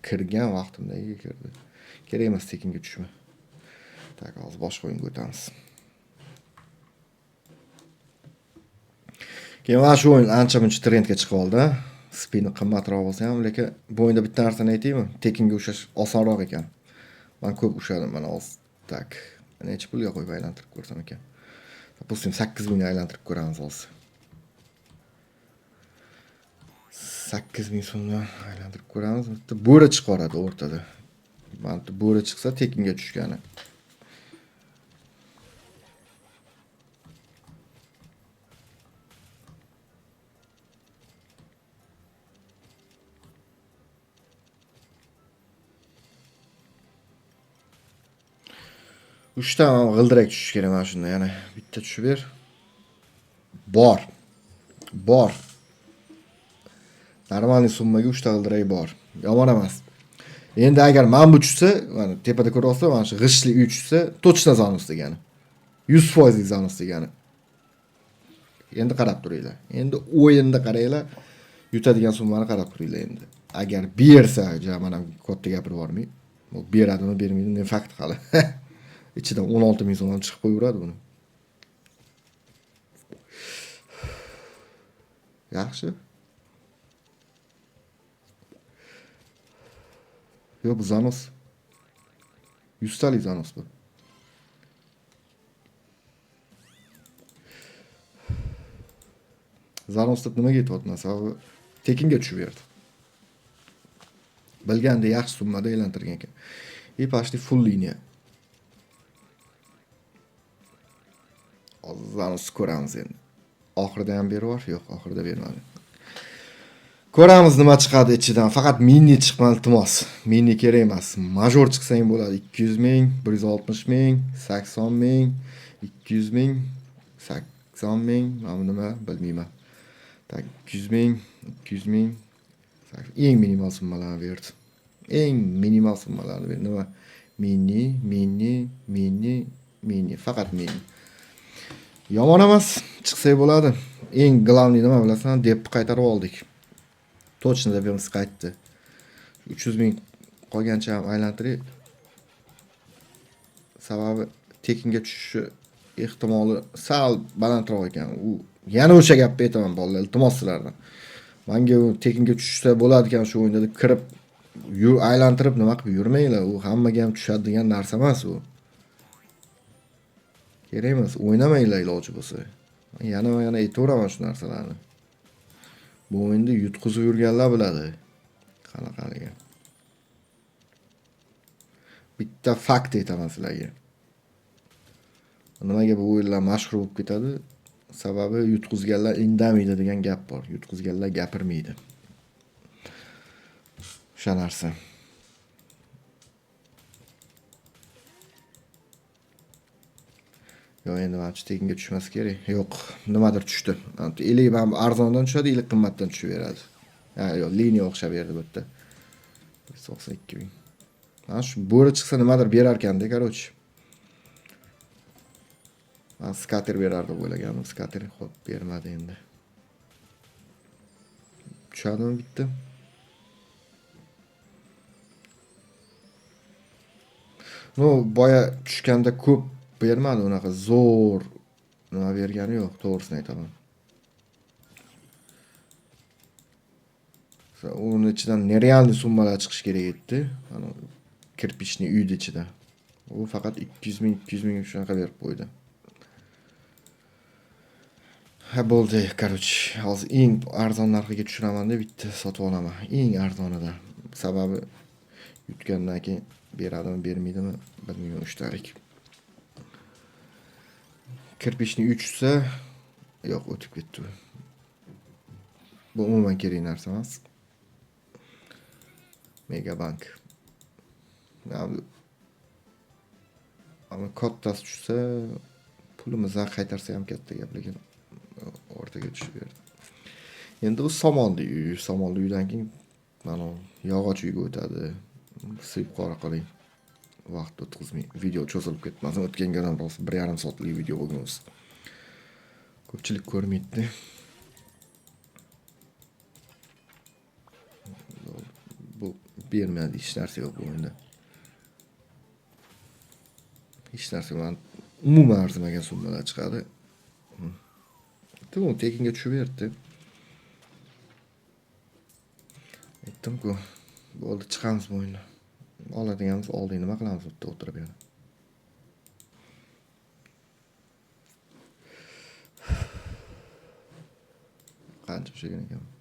A: kirgan vaqtimdagi kirdi. Kerak emas tekinga tushma. Tak, hozir boshqa o'yinga o'tamiz. Keyin mana shu o'yin ancha-muncha trendga chiqib oldi. Spini qimmatroq bo'lsa ham, lekin bu o'yinda bitta narsani aytaymi? Tekinga ushlash osonroq ekan. Men ko'p ushladim mana hozir. Tak, necha pulga qo'yib aylantirib ko'rsam ekan. Допустим, 8000 ga aylantirib ko'ramiz hozir. 8000 so'mdan aylantirib ko'ramiz. Bitta bo'ri chiqib yuboradi o'rtada. Mana bitta bo'ri chiqsa tekinga tushgani. Uchta g'ildirak tushishi kerak mana shunda. Yana bitta tushib ber. Bor. Bor. Normalniy summaga 3 ta g'ildirak bor. Yomon emas. Endi agar mana bu tushsa, mana tepada ko'ryapsizlar, mana shu g'ishtli uy tushsa, точно zanus degani. 100% zanus degani. Endi qarab turinglar. Endi o'yinda qaranglar, yutadigan summani qarab turinglar endi. Agar bersa, ja mana katta gapirib yubormay, bu beradimi, bermaydimi, ne fakt hali. Ichidan 16 000 so'm ham chiqib qo'yaveradi buni. Yaxshi. Yo'q, bu zanos. 100 talik zanos bu. Zanos deb nimaga aytyapman? Sababi tekinga tushib berdi. Bilganda yaxshi summada aylantirgan ekan. И почти full liniya. Hozir занос ko'ramiz endi. Oxirida ham berib yubor. Yo'q, oxirida bermadi. Ko'ramiz nima chiqadi ichidan. Faqat mini chiqma, iltimos. Mini kerak emas. Major chiqsang bo'ladi. 200 ming, 160 ming, 80 ming, 200 ming, 80 ming, mana nima bilmayman. Tak, 200 ming, 200 ming. Eng minimal summalarni berdi. Eng minimal summalarni berdi. Nima? Mini, mini, mini, mini, faqat mini. Yomon emas, chiqsak bo'ladi. Eng главный nima bilasan, deb qaytarib oldik. Точно debimiz qaytdi. 300 ming qolgancha ham aylantiray. Sababi tekinga tushishi ehtimoli sal balandroq ekan. U yana o'sha gapni aytaman bolalar, iltimos sizlardan. Menga u tekinga tushsa bo'ladi ekan shu o'yinda deb kirib aylantirib nima qilib yurmanglar. U hammaga ham tushadi degan narsa emas u. Kerak emas, o'ynamanglar iloji bo'lsa. Yana va yana aytaveraman shu narsalarni. Bu o'yinda yutqizib yurganlar biladi qanaqaligi. Bitta fakt aytaman sizlarga. Nimaga bu o'yinlar mashhur bo'lib ketadi? Sababi yutqizganlar indamaydi degan gap bor. Yutqizganlar gapirmaydi. O'sha narsa. Yo'q, endi manimcha tekinga tushmas kerak. Yo'q, nimadir tushdi. Ili ham arzondan tushadi, ili qimmatdan tushib beradi. Ha, yo'q, liniya o'xshab berdi bu yerda. 92 ming. Mana shu bo'ri chiqsa nimadir berar ekanda, короче. Men skater berar deb o'ylagandim. Skater xo'p bermadi endi. Tushadimi bitta? No, boya tushganda ko'p bermadi, unaqa zo'r nima bergani yo'q, to'g'risini aytaman. Uni ichidan нереальный summalar chiqishi kerak edi. Ana kirpichni uyni ichida. U faqat 200 ming, 200 ming shunaqa berib qo'ydi. Ha, bo'ldi, короче, hozir eng arzon narxiga tushiraman deb bitta sotib olaman. Eng arzonidan. Sababi yutgandan keyin beradimi, bermaydimi bilmayman uchtalik. Kirpichni uy tushsa, yo'q, o'tib ketdi bu. Bu umuman kerak narsa emas. Megabank. Ama kattasi tushsa, pulimizni qaytarsa ham katta gap, lekin o'rtaga tushib berdi. Endi bu somonli uy, somonli uydan keyin mana yog'och uyga o'tadi. Suyib qora qiling. Vaqt o'tkazmay, video cho'zilib ketmasin. O'tgan galdan rost 1,5 soatlik video bo'lgan o'zi. Ko'pchilik ko'rmaydi. Bu bermadi, hech narsa yo'q bu o'yinda. Hech narsa yo'q. Umuman arzimagan summalar chiqadi. Aytdim-ku, tekinga tushib berdi. Aytdim-ku, bo'ldi, chiqamiz bu o'yindan. Oladiganimiz oldik, nima qilamiz bu yerda o'tirib yana. Qancha ushlagan ekanman.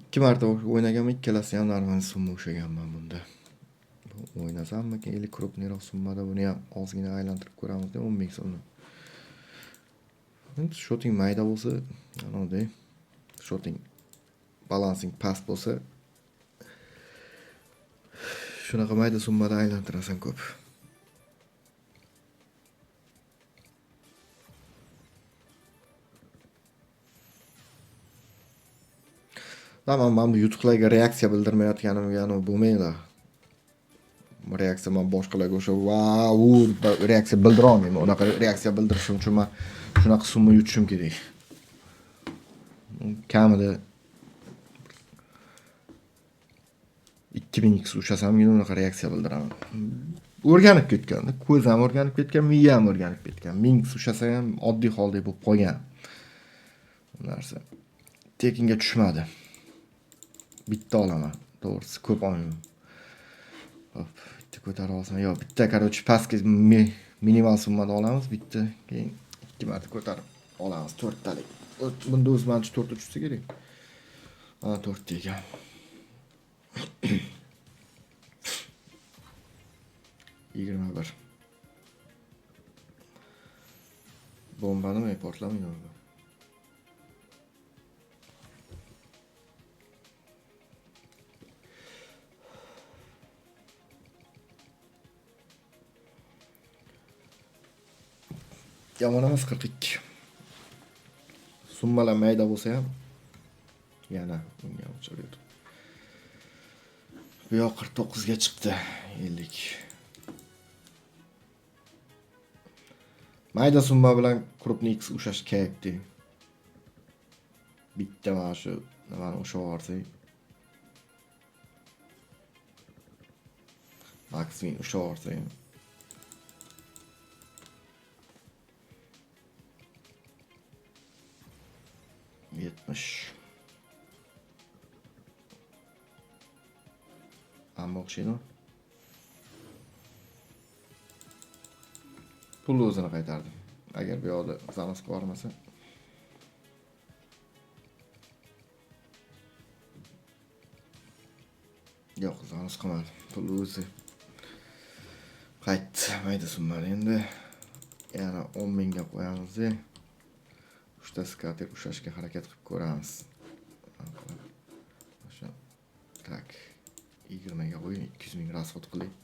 A: 2 marta o'ynaganman, ikkalasi ham normal summa ushlaganman bunda. Bu o'ynasammikin, или крупный roq summada buni ham ozgina aylantirib ko'ramiz deb 10 ming so'mni. Endi счёт ing mayda bo'lsa, anavday, счёт ing balansing past bo'lsa, shunaqa mayda summada aylantirasan ko'p. Tamam, men bu yutuqlarga reaksiya bildirmayotganimga anu bo'lmanglar. Reaksiya men boshqalarga o'sha vau reaksiya bildira olmayman. Unaqa reaksiya bildirishim uchun men shunaqa summa yutishim kerak. Kamida 2000 x ushlasamgina unaqa reaksiya bildiraman. O'rganib ketganda, ko'z ham o'rganib ketgan, miya ham o'rganib ketgan. 1000 x ushlasa ham oddiy holdek bo'lib qolgan. Bu narsa tekinga tushmadi. Bitta olaman, to'g'risi ko'p olmayman. Hop, bitta ko'tarib olsam, yo'q, bitta, короче, pastki minimal summada olamiz, bitta, keyin 2 marta ko'tarib olamiz, 4talik. Bunda o'zi manimcha 4ta tushsa kerak. Ha, 4ta ekan. 21. Bomba nima portlamaydi bu? Yomon emas 42. Summalar mayda bo'lsa ham yana unga o'chiradi. Bu yoq 49 ga chiqdi 50. Mayda summa bilan крупный X ushlash kerakdi. Bitta mana shu nimani ushlab yuborsak, Max win ushlab yuborsak. 70. Amma o'xshaydi. Pulni o'zini qaytardi. Agar bu yoqda zanos qilib yubormasa. Yo'q, zanos qilmadi. Pulni o'zi qaytdi. Mayda summani endi yana 10 mingga qo'yamiz. Uchta skater ushlashga harakat qilib ko'ramiz. O'sha tak 20 ga qo'ying, 200 ming rasxod qiling.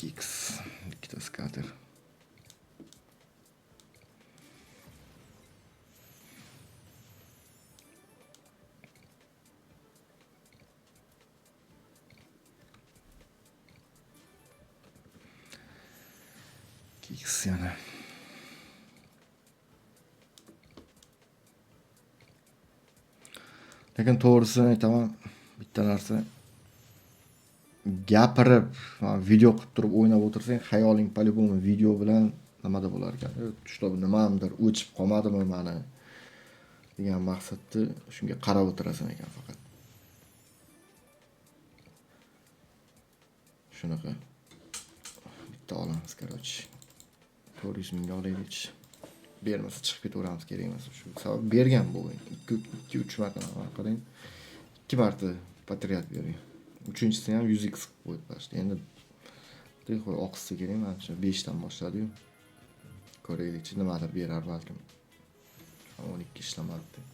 A: 2x ikkita skater. X yana. Lekin to'g'risini aytaman, bitta narsa gapirib, video qilib turib o'ynab o'tirsang, xayoling по-любому video bilan nimada bo'lar ekan? Tushda nimamdir o'chib qolmadimi mani degan maqsadda shunga qarab o'tirasan ekan faqat. Shunaqa bitta olamiz, короче. 400 mingga olaylik. Bermasa chiqib ketaveramiz, kerak emas. Shu sabab bergan bu o'yin. 2-3 marta qarang. 2 marta patriot bergan. Uchinchisini ham 100x qilib qo'yib tashladi. Endi qo'y oqsa kerak, manimcha 5 dan boshladi-yu. Ko'raylikchi, nimadir berar balkim. 12 ishlamadi.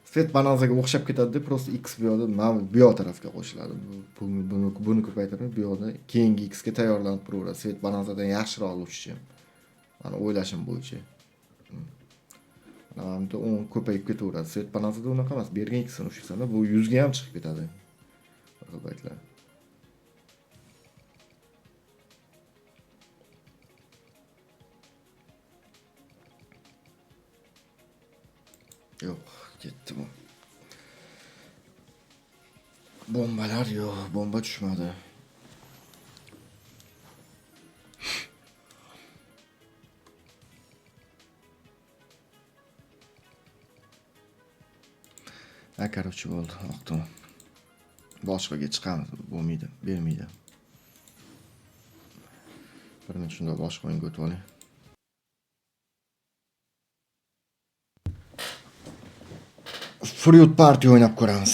A: Svet bananzaga o'xshab ketadi-da, просто x bu yoqda, mana bu yoq tarafga qo'shiladi. Buni ko'paytirib, bu yoqda keyingi x ga tayyorlanib turaveradi. Svet bananzadan yaxshiroq uchishi. Mana o'ylashim bo'yicha. Mana bu yerda 10 ko'payib ketaveradi. Svet bananzada unaqa emas. Bergan x ni ushlasanda bu 100 ga ham chiqib ketadi. Bir xil paytlar. Yo'q, ketdi bu. Bombalar yo'q, bomba tushmadi. Ha, короче, bo'ldi, oqdim. Boshqaga chiqamiz, bo'lmaydi, bermaydi. Bir minut shunda boshqa o'yinga o'tib oling. Fruit Party o'ynab ko'ramiz.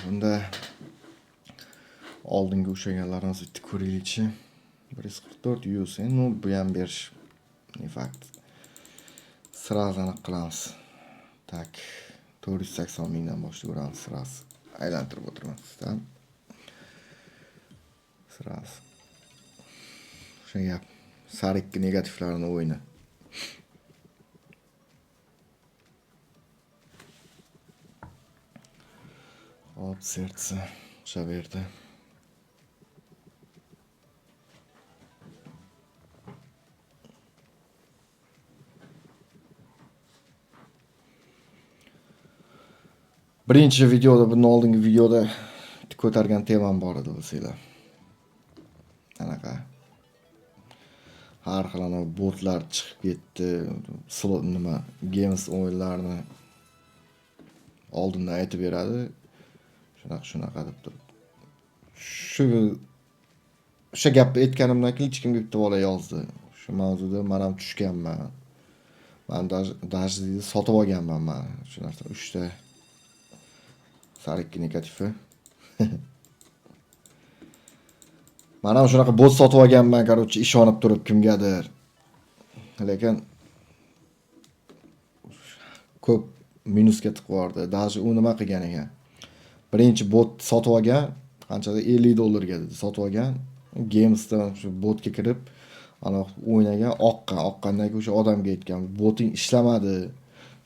A: Bunda oldingi ushlaganlarimiz bitta ko'raylikchi. 144 100. Ну, bu ham berish ne fakt. Сразу aniq qilamiz. Tak, 480 mingdan boshlayveramiz сразу. Aylantirib o'tirmasdan. Сразу. O'sha gap. Sariq negativlarni o'yini. Hop, sertsi o'sha berdi. Birinchi videoda, bundan oldingi videoda ko'targan temam bor edi, bilsanglar. Anaqa har xil ana botlar chiqib ketdi, slot nima, games o'yinlarini oldindan aytib beradi. Shunaqa shunaqa deb turib. Shu o'sha gapni aytganimdan keyin hech kimga bitta bola yozdi. Shu mavzuda men ham tushganman. Men даже deydi, sotib olganman men shu narsa 3 ta sariq negativi. Man ham shunaqa bot sotib olganman, короче, ishonib turib kimgadir. Lekin ko'p minusga tiqib yubordi. Даже u nima qilgan ekan? Birinchi bot sotib olgan, qanchada $50 dedi sotib olgan. Games'dan shu botga kirib, ana o'ynagan, oqqan, oqqandan keyin o'sha odamga aytgan, boting ishlamadi.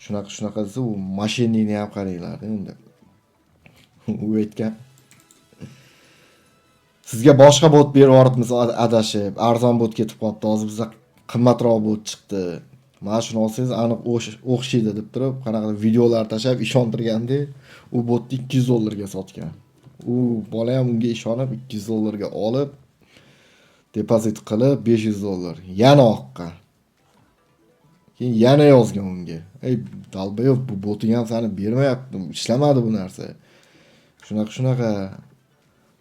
A: Shunaqa shunaqa desa, u mashinani ham qaranglar endi. U aytgan, sizga boshqa bot berib yuboribmiz adashib, arzon bot ketib qolibdi, hozir bizda qimmatroq bot chiqdi. Mana shuni olsangiz aniq o'xshaydi deb turib, qanaqadir videolar tashlab ishontirganda, u botni $200 ga sotgan. U bola ham unga ishonib $200 ga olib, depozit qilib $500 yana oqqan. Keyin yana yozgan unga. Ey, dalbayob, bu boting ham seni bermayapti, ishlamadi bu narsa. Shunaqa shunaqa.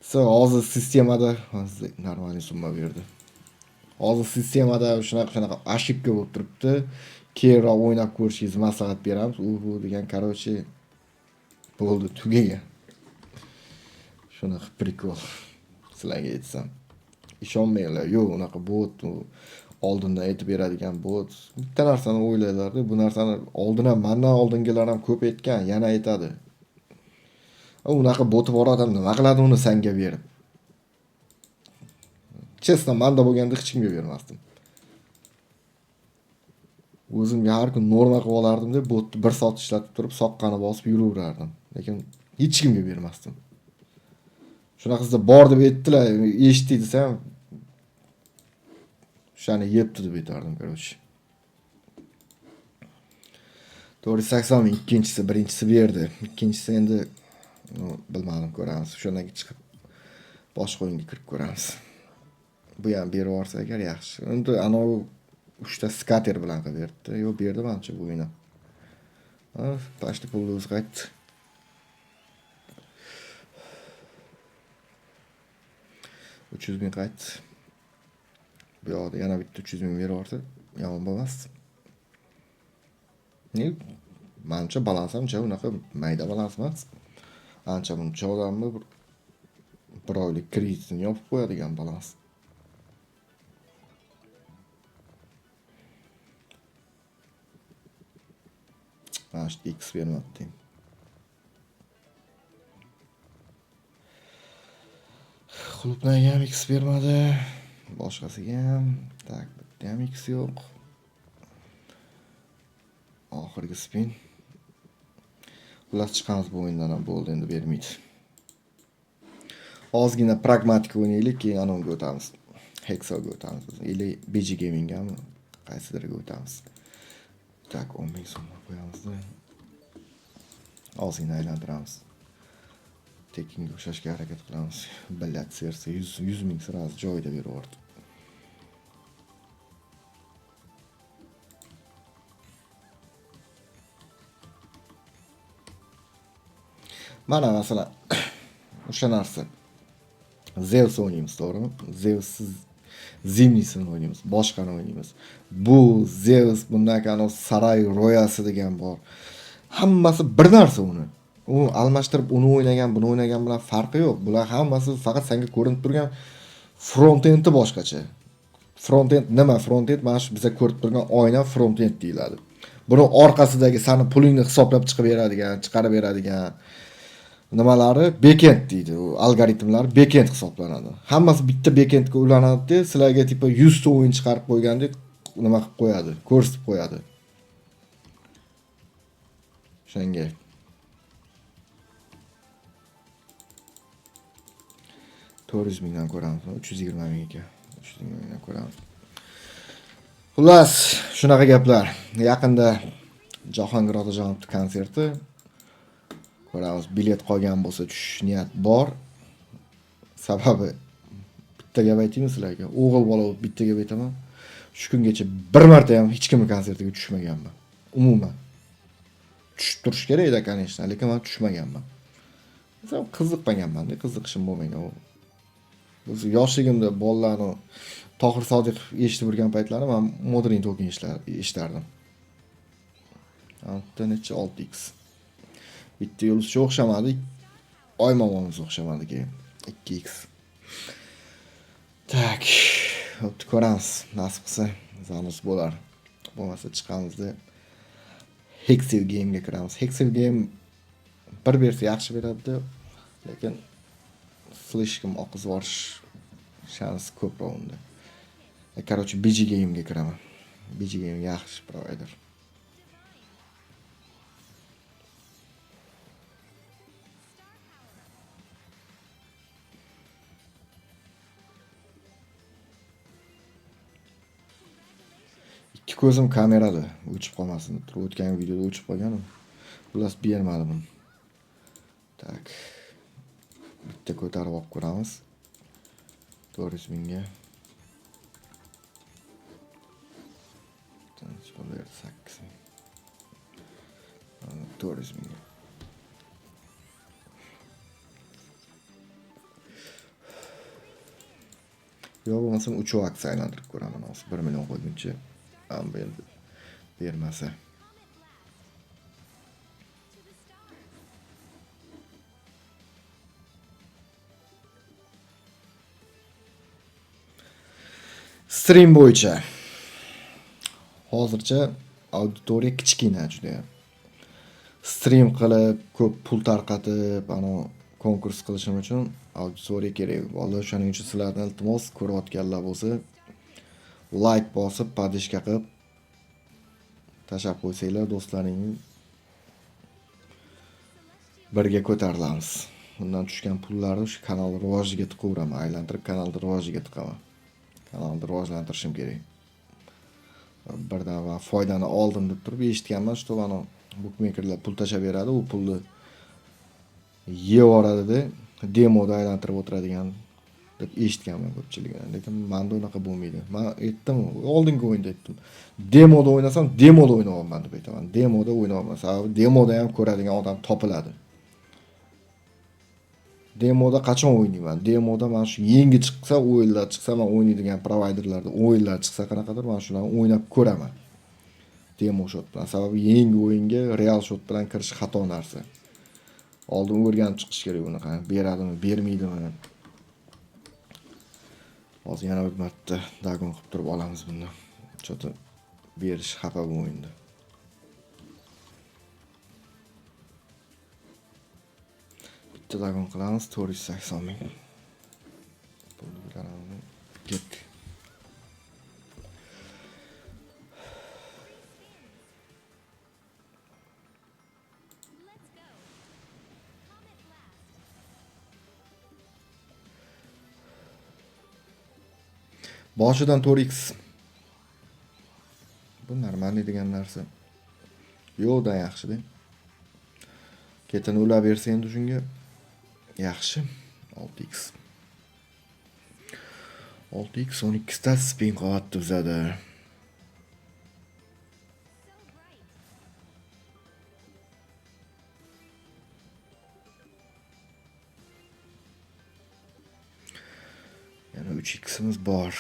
A: Desa, hozir sistemada hozir нормальный summa berdi. Hozir sistemada shunaqa shunaqa ошибка bo'lib turibdi. Keyinroq o'ynab ko'rishingizni maslahat beramiz. U bu degan, короче, bo'ldi, tugagan. Shunaqa прикол. Sizlarga aytsam. Ishonmanglar, yo'q unaqa bot, u oldindan aytib beradigan bot. Bitta narsani o'ylaylarda, bu narsani oldin ham mendan oldingilar ham ko'p aytgan, yana aytadi. Unaqa boti bor odam nima qiladi uni senga berib? Честно, menda bo'lganda hech kimga bermasdim. O'zimga har kun norma qilib olardim deb botni 1 soat ishlatib turib, soqqani bosib yuraverardim. Lekin hech kimga bermasdim. Shunaqa sizda bor deb aytdilar, eshitdik desam, o'shani yebdi deb aytardim, короче. 480 ming ikkinchisi, birinchisi berdi. Ikkinchisi endi, bilmadim, ko'ramiz. O'shandan chiqib boshqa o'yinga kirib ko'ramiz. Bu ham berib yuborsa agar yaxshi. Endi anavi 3 ta skater bilan qilib berdi. Yo'q, berdi manimcha bu o'yini. Ha, pashti pulni o'zi qaytdi. 300 ming qaytdi. Bu yoqda yana bitta 300 ming berib yuborsa, yomon bo'lmas. Ne? Manimcha balans ham unaqa mayda balans emas. Ancha muncha odamni bir oylik kreditini yopib qo'yadigan balans. Mana shu X bermabdi. Qulupnayga ham X bermadi. Boshqasiga ham. Tak, bitta ham X yo'q. Oxirgi spin. Xullas chiqamiz bu o'yindan ham, bo'ldi, endi bermaydi. Ozgina pragmatik o'ynaylik, keyin ana unga o'tamiz. Hexoga o'tamiz. Ili BG Gaming'gami, qaysidirga o'tamiz. Tak, 10 ming so'mdan qo'yamizda. Ozgina aylantiramiz. Tekinga o'xshashga harakat qilamiz. Billat sersa 100 ming sразу joyida berib yubordi. Mana masalan o'sha narsa. Zeus o'ynaymiz, to'g'rimi? Zeussiz Zimnisini o'ynaymiz, boshqani o'ynaymiz. Bu Zeus, bundan keyin Saray Royasi degan bor. Hammasi bir narsa uni. U almashtirib uni o'ynagan, buni o'ynagan bilan farqi yo'q. Bular hammasi faqat senga ko'rinib turgan front-endi boshqacha. Front-end nima? Front-end mana shu biza ko'rib turgan oyna front-end deyiladi. Buni orqasidagi sani pulingni hisoblab chiqib beradigan, chiqarib beradigan nimalari backend deydi. U algoritmlar backend hisoblanadi. Hammasi bitta backendga ulanadi-da, sizlarga tipa 100 ta o'yin chiqarib qo'ygandek nima qilib qo'yadi, ko'rsatib qo'yadi. O'shanga 400 mingdan ko'ramiz, 320 ming ekan. 320 mingdan ko'ramiz. Xullas, shunaqa gaplar. Yaqinda Jahongir Otajonovning konserti. Ko'ramiz, bilet qolgan bo'lsa tushish niyat bor. Sababi bitta gap aytaymi sizlarga? O'g'il bola bo'lib bitta gap aytaman. Shu kungacha bir marta ham hech kimning konsertiga tushmaganman. Umuman. Tushib turish kerak edi, конечно, lekin men tushmaganman. Masalan, qiziqmaganman-da, qiziqishim bo'lmagan. O'zi yoshligimda bolalarni Tohir Sodiqov eshitib yurgan paytlari men Modern Talking eshitardim. Bitta necha 6x. Bitta yulduzcha o'xshamadi, Oy momomiz o'xshamadi keyin. 2x. Так, bo'pti, ko'ramiz. Nasib qilsa zanos bo'lar. Bo'lmasa chiqamizda Hexil Game'ga kiramiz. Hexil Game bir bersa yaxshi beradi, lekin слишком oqizib yuborish shansi ko'proq unda. Короче, BG Game'ga kiraman. BG Game yaxshi provayder. Ikki ko'zim kamerada, o'chib qolmasin deb turib, o'tgan videoda o'chib qolgan. Xullas bermadi buni. Tak. Bitta ko'tarib olib ko'ramiz. 400 mingga. 8 ming. 400 mingga. Yo bo'lmasam 3 aksiya aylantirib ko'raman hozir 1 million qo'yguncha. Am endi bermasa. Stream bo'yicha hozircha auditoriya kichkina juda. Stream qilib, ko'p pul tarqatib, ana konkurs qilishim uchun auditoriya kerak. Vallahi o'shaning uchun sizlardan iltimos, ko'rayotganlar bo'lsa like bosib, podishka qilib tashlab qo'ysanglar, do'stlaringni birga ko'tarilamiz. Bundan tushgan pullarni shu kanal rivojiga tiqaveraman, aylantirib kanalni rivojiga tiqaman. Kanalni rivojlantirishim kerak. Birdan va foydani oldim deb turib eshitganman, что mana bukmekerlar pul tashlab beradi, u pulni yeb yuboradida, demoda aylantirib o'tiradigan deb eshitganman ko'pchiligidan. Lekin menda unaqa bo'lmaydi. Men aytdim, oldingi o'yinda aytdim. Demoda o'ynasam, demoda o'ynayapman deb aytaman. Demoda o'ynayapman. Sababi demoda ham ko'radigan odam topiladi. Demoda qachon o'ynayman? Demoda mana shu yangi chiqsa, o'yinlar chiqsa, men o'ynaydigan provayderlarda o'yinlar chiqsa qanaqadir, men shularni o'ynab ko'raman. Demo shot bilan. Sababi yangi o'yinga real shot bilan kirish xato narsa. Oldin o'rganib chiqish kerak uni, beradimi, bermaydimi. Hozir yana bir marta dagon qilib turib olamiz buni. Cho'ta berish xafa bu o'yinda. Bitta dagon qilamiz, 480 ming. Pulni ko'taramiz. Ketdik. Boshidan 4x. Bu normal degan narsa. Yo'qdan yaxshi-da. Ketini ulab bersa endi shunga yaxshi. 6x. 6x 12 ta spin qolyapti bizada. Yana 3x'imiz bor.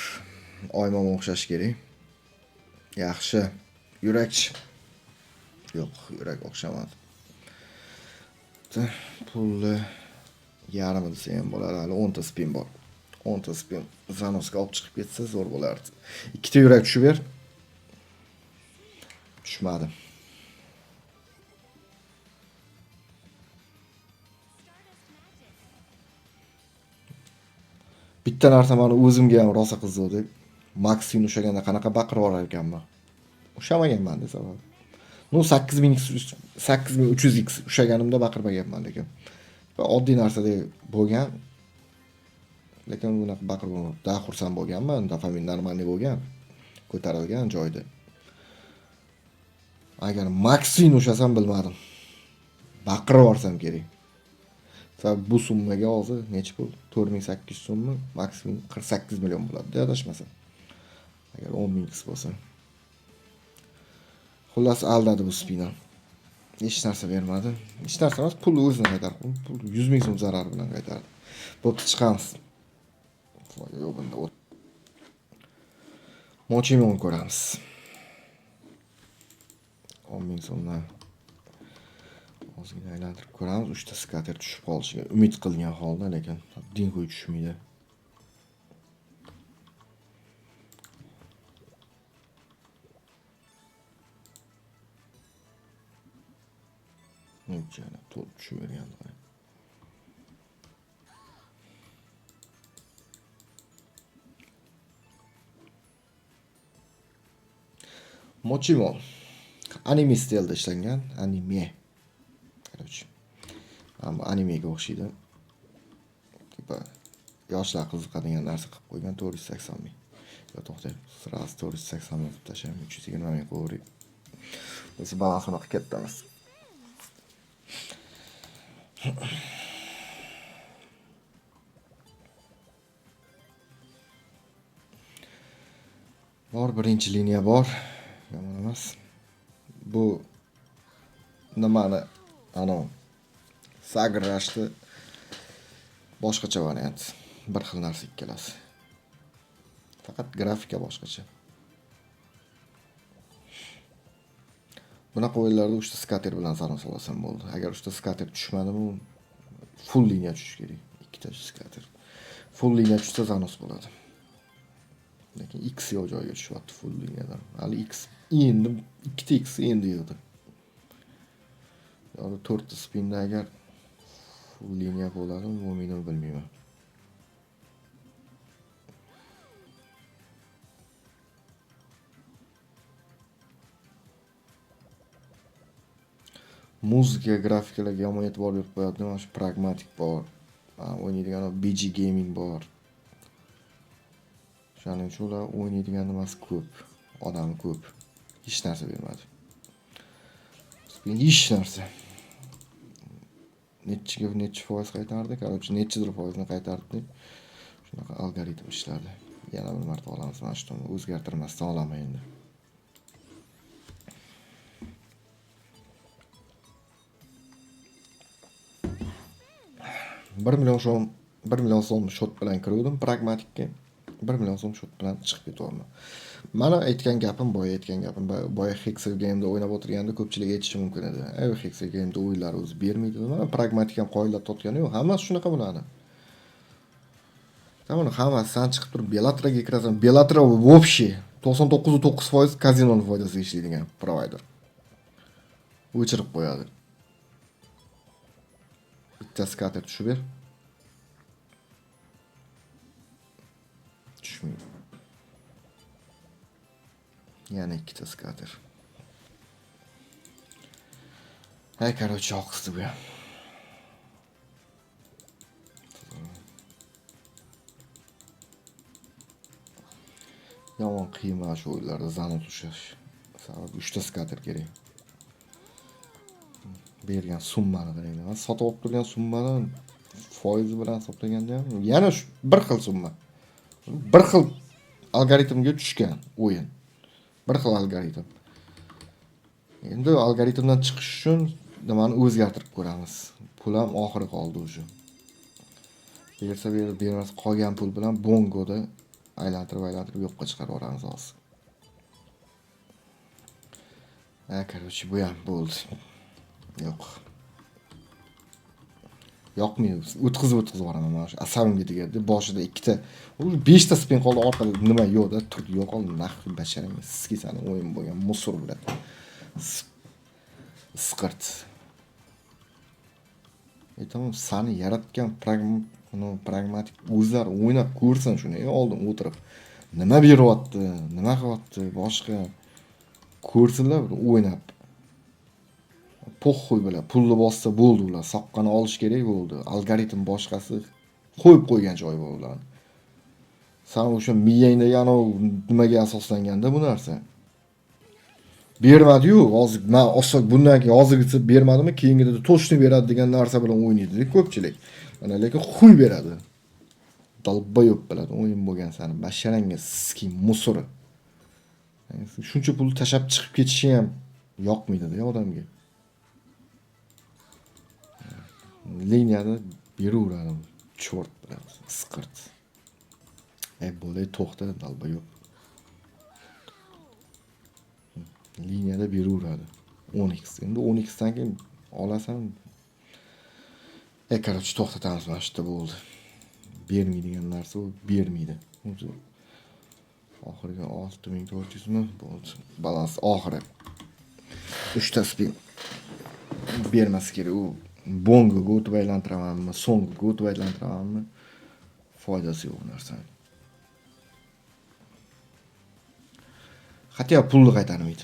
A: Oymam o'xshash kerak. Yaxshi. Yurak. Yo'q, yurak o'xshamadi. Pulni yarmi desa ham bo'ladi. Hali 10 ta spin bor. 10 ta spin zanosga olib chiqib ketsa zo'r bo'lardi. 2 ta yurak tushib ber. Tushmadi. Bitta narsa meni o'zimga ham rosa qiziqdi. Maxin ushlaganda qanaqa baqirib yuborar ekanman. Ushlamaganman desa bo'ladi. Ну, 8300x ushlaganimda baqirmaganman lekin. Va oddiy narsadek bo'lgan. Lekin bunaqa baqirib da xursand bo'lganman, dopamin normalniy bo'lgan. Ko'tarilgan joyda. Agar Maxin ushlasam bilmadim. Baqirib yuborsam kerak. Sababi bu summaga hozir necha pul? 4800 so'mmi? Maksimum 48 million bo'ladi, adashmasam. Agar 10000 x bo'lsa. Xullas aldadi bu spina. Hech narsa bermadi. Hech narsa emas, pulni o'zini qaytardi. Pul 100 ming so'm zarar bilan qaytardi. Bo'pti, chiqamiz. Foyda yo'q bunda. Mochimon ko'ramiz. 10 ming so'mdan ozgina aylantirib ko'ramiz. 3 ta skater tushib qolishiga umid qilgan holda, lekin dingo'y tushmaydi. Necha to'lib tushib bergan. Mochimo anime stilda ishlangan, anime. Короче, animega o'xshaydi. Типа yoshlar qiziqadigan narsa qilib qo'ygan 480 ming. Yo to'xtang, сразу 480 ming qilib tashlayman, 320 ming qo'yib. Biz balans unaqa katta emas. Bor, birinchi liniya bor. Yomon emas. Bu nimani anavi Sagrashni boshqacha variant. Bir xil narsa ikkalasi. Faqat grafika boshqacha. Bunaqa o'yinlarda 3 ta skater bilan zanos olasan bo'ldi. Agar 3 ta skater tushmadimi, full liniya tushishi kerak. 2 ta skater. Full liniya tushsa zanos bo'ladi. Lekin X yo'q joyga tushyapti full liniyadan. Hali X endi 2 ta X endi yig'di. Yo'q, 4 ta spinda agar full liniya bo'ladimi, bo'lmaydimi bilmayman. Muzika, grafikalarga yomon e'tibor berib qo'yadi. Mana shu pragmatik bor. O'ynaydigan BG Gaming bor. Shuning uchun ular o'ynaydigan nimasi ko'p, odami ko'p. Hech narsa bermadi. Spin hech narsa. Nechiga nechi foiz qaytardi? Короче, nechidir foizni qaytardi. Shunaqa algoritm ishladi. Yana bir marta olamiz, mana shuni o'zgartirmasdan olaman endi. Bir million so'm, 1 million so'm shot bilan kiruvdim pragmatikka. 1 million so'm shot bilan chiqib ketyapman. Mana aytgan gapim, boya aytgan gapim, boya Hexel Game'da o'ynab o'tirganda ko'pchilik aytishi mumkin edi. Ey, Hexel Game'da o'yinlar o'zi bermaydi. Mana pragmatik ham qoyillab totgani yo'q. Hammasi shunaqa bularni. Tamam, hammasi san chiqib turib Bellatraga kirasan. Bellatra вообще 99.9% kazinoni foydasiga ishlaydigan provayder. O'chirib qo'yadi. Bitta skater tushib ber. Tushmaydi. Yana ikkita skater. Hay, короче, oqisdi bu ham. Yomon qiyin mana shu o'yinlarda zanot ushlash. Sababi 3 ta skater kerak. Bergan summani qarang. Men sotib olib turgan summani foizi bilan hisoblaganda ham yana shu bir xil summa. Bir xil algoritmga tushgan o'yin. Bir xil algoritm. Endi algoritmdan chiqish uchun nimani o'zgartirib ko'ramiz. Pul ham oxiri qoldi o'sha. Bersa berib, bermasa qolgan pul bilan bongoda aylantirib yo'qqa chiqarib yuboramiz hozir. Ha, короче, bu ham bo'ldi. Yo'q. Yoqmaydi. O'tkazib yuboraman mana shu asabimga tegadi. Boshida ikkita, u 5 ta spin qoldi, orqada nima yo'q-da, tur yo'qol, naq basharang, sizga sani o'yin bo'lgan musor bilan. Isqirt. Aytaman, sani yaratgan pragmatik o'zlari o'ynab ko'rsin shuni, oldin o'tirib. Nima beryapti, nima qilyapti, boshqa ko'rsinlar bir o'ynab. Poxuy bilan pulni bossa bo'ldi ular, soqqani olish kerak bo'ldi. Algoritm boshqasi qo'yib qo'ygan joyi bor ularni. San o'sha miyangdagi anav nimaga asoslanganda bu narsa. Bermadi-yu, hozir men oson bundan keyin hozirgisi bermadimi, keyingida to'shni beradi degan narsa bilan o'ynaydi ko'pchilik. Mana lekin xuy beradi. Dalbayob biladi, o'yin bo'lgan sani basharangga siski musuri. Shuncha pulni tashlab chiqib ketishi ham yoqmaydi-da odamga. Liniyani beraveradi, chort bilan isqirt. Ey bo'lay, to'xta, dalbayob. Liniyada beraveradi. 10x. Endi 10x dan keyin olasan. Короче, to'xtatamiz mana shu yerda bo'ldi. Bermaydigan narsa u bermaydi. O'zi oxirgi 6400 mi bo'ldi. Balans oxiri. 3 ta spin. Bermasa kerak. U bongoga o'tib aylantiramanmi, songoga o'tib aylantiramanmi? Foydasi yo'q narsani. Хотя pulni qaytarmaydi.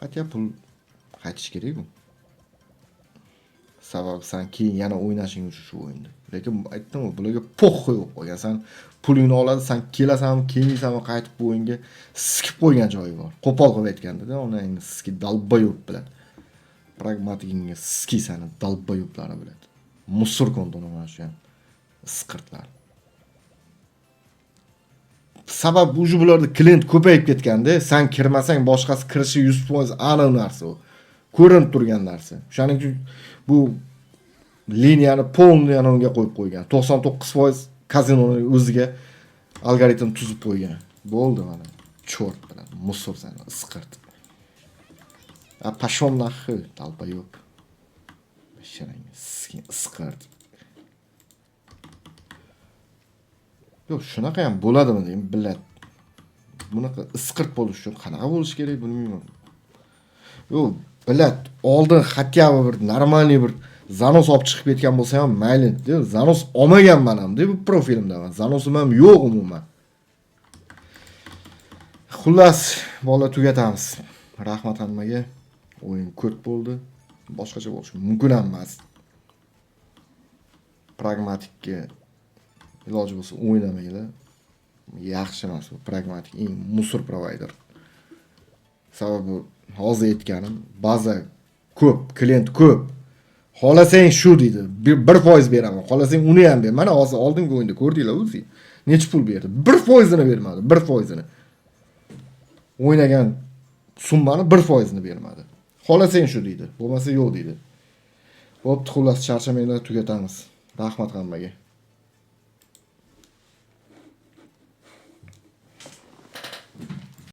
A: Хотя pul qaytish kerak u. Sabab san keyin yana o'ynashing uchun shu o'yinda. Lekin aytdim-ku, bularga похуй bo'lib qolgan. San pulingni oladi, san kelasanmi, kelmaysanmi qaytib bu o'yinga sikib qo'ygan joyi bor. Qo'pol qilib aytganda-da, onangni sikib долбоёб bilan. Pragmatikingga ski sani долбоёб lari biladi. Мусор kontoni mana shu ham. Isqirtlar. Sabab уже bularda klient ko'payib ketganda, san kirmasang boshqasi kirishi 100% aniq narsa u. Ko'rinib turgan narsa. O'shaning uchun bu liniyani полный unga qo'yib qo'ygan. 99% kazinoni o'ziga algoritm tuzib qo'ygan. Bo'ldi mana. Чёрт bilan мусор sani isqirt. А пошел нахуй, долбоёб. Isqirt. Yo'q, shunaqa ham bo'ladimi deyman, billat. Bunaqa isqirt bo'lish uchun qanaqa bo'lish kerak bilmayman. Yo'q, billat, oldin хотя бы bir нормальный bir занос olib chiqib ketgan bo'lsa ham mayli, занос olmaganman ham bu profilimda man. Занос im ham yo'q umuman. Xullas, bola tugatamiz. Rahmat hammaga. O'yin ko'p bo'ldi. Boshqacha bo'lishi mumkin ham emas. Pragmatikka iloji bo'lsa o'ynamanglar. Yaxshi emas bu pragmatik, eng мусор provayder. Sababi hozir aytganim, baza ko'p, klient ko'p. Xohlasang shu deydi. 1% beraman. Xohlasang uni ham ber. Mana hozir oldingi o'yinda ko'rdinglar o'zi. Necha pul berdi? 1%ini bermadi, 1%ini. O'ynagan summani 1%ini bermadi. Xohlasang shu deydi, bo'lmasa yo'q deydi. Bo'pti, xullas charchamanglar, tugatamiz. Rahmat hammaga.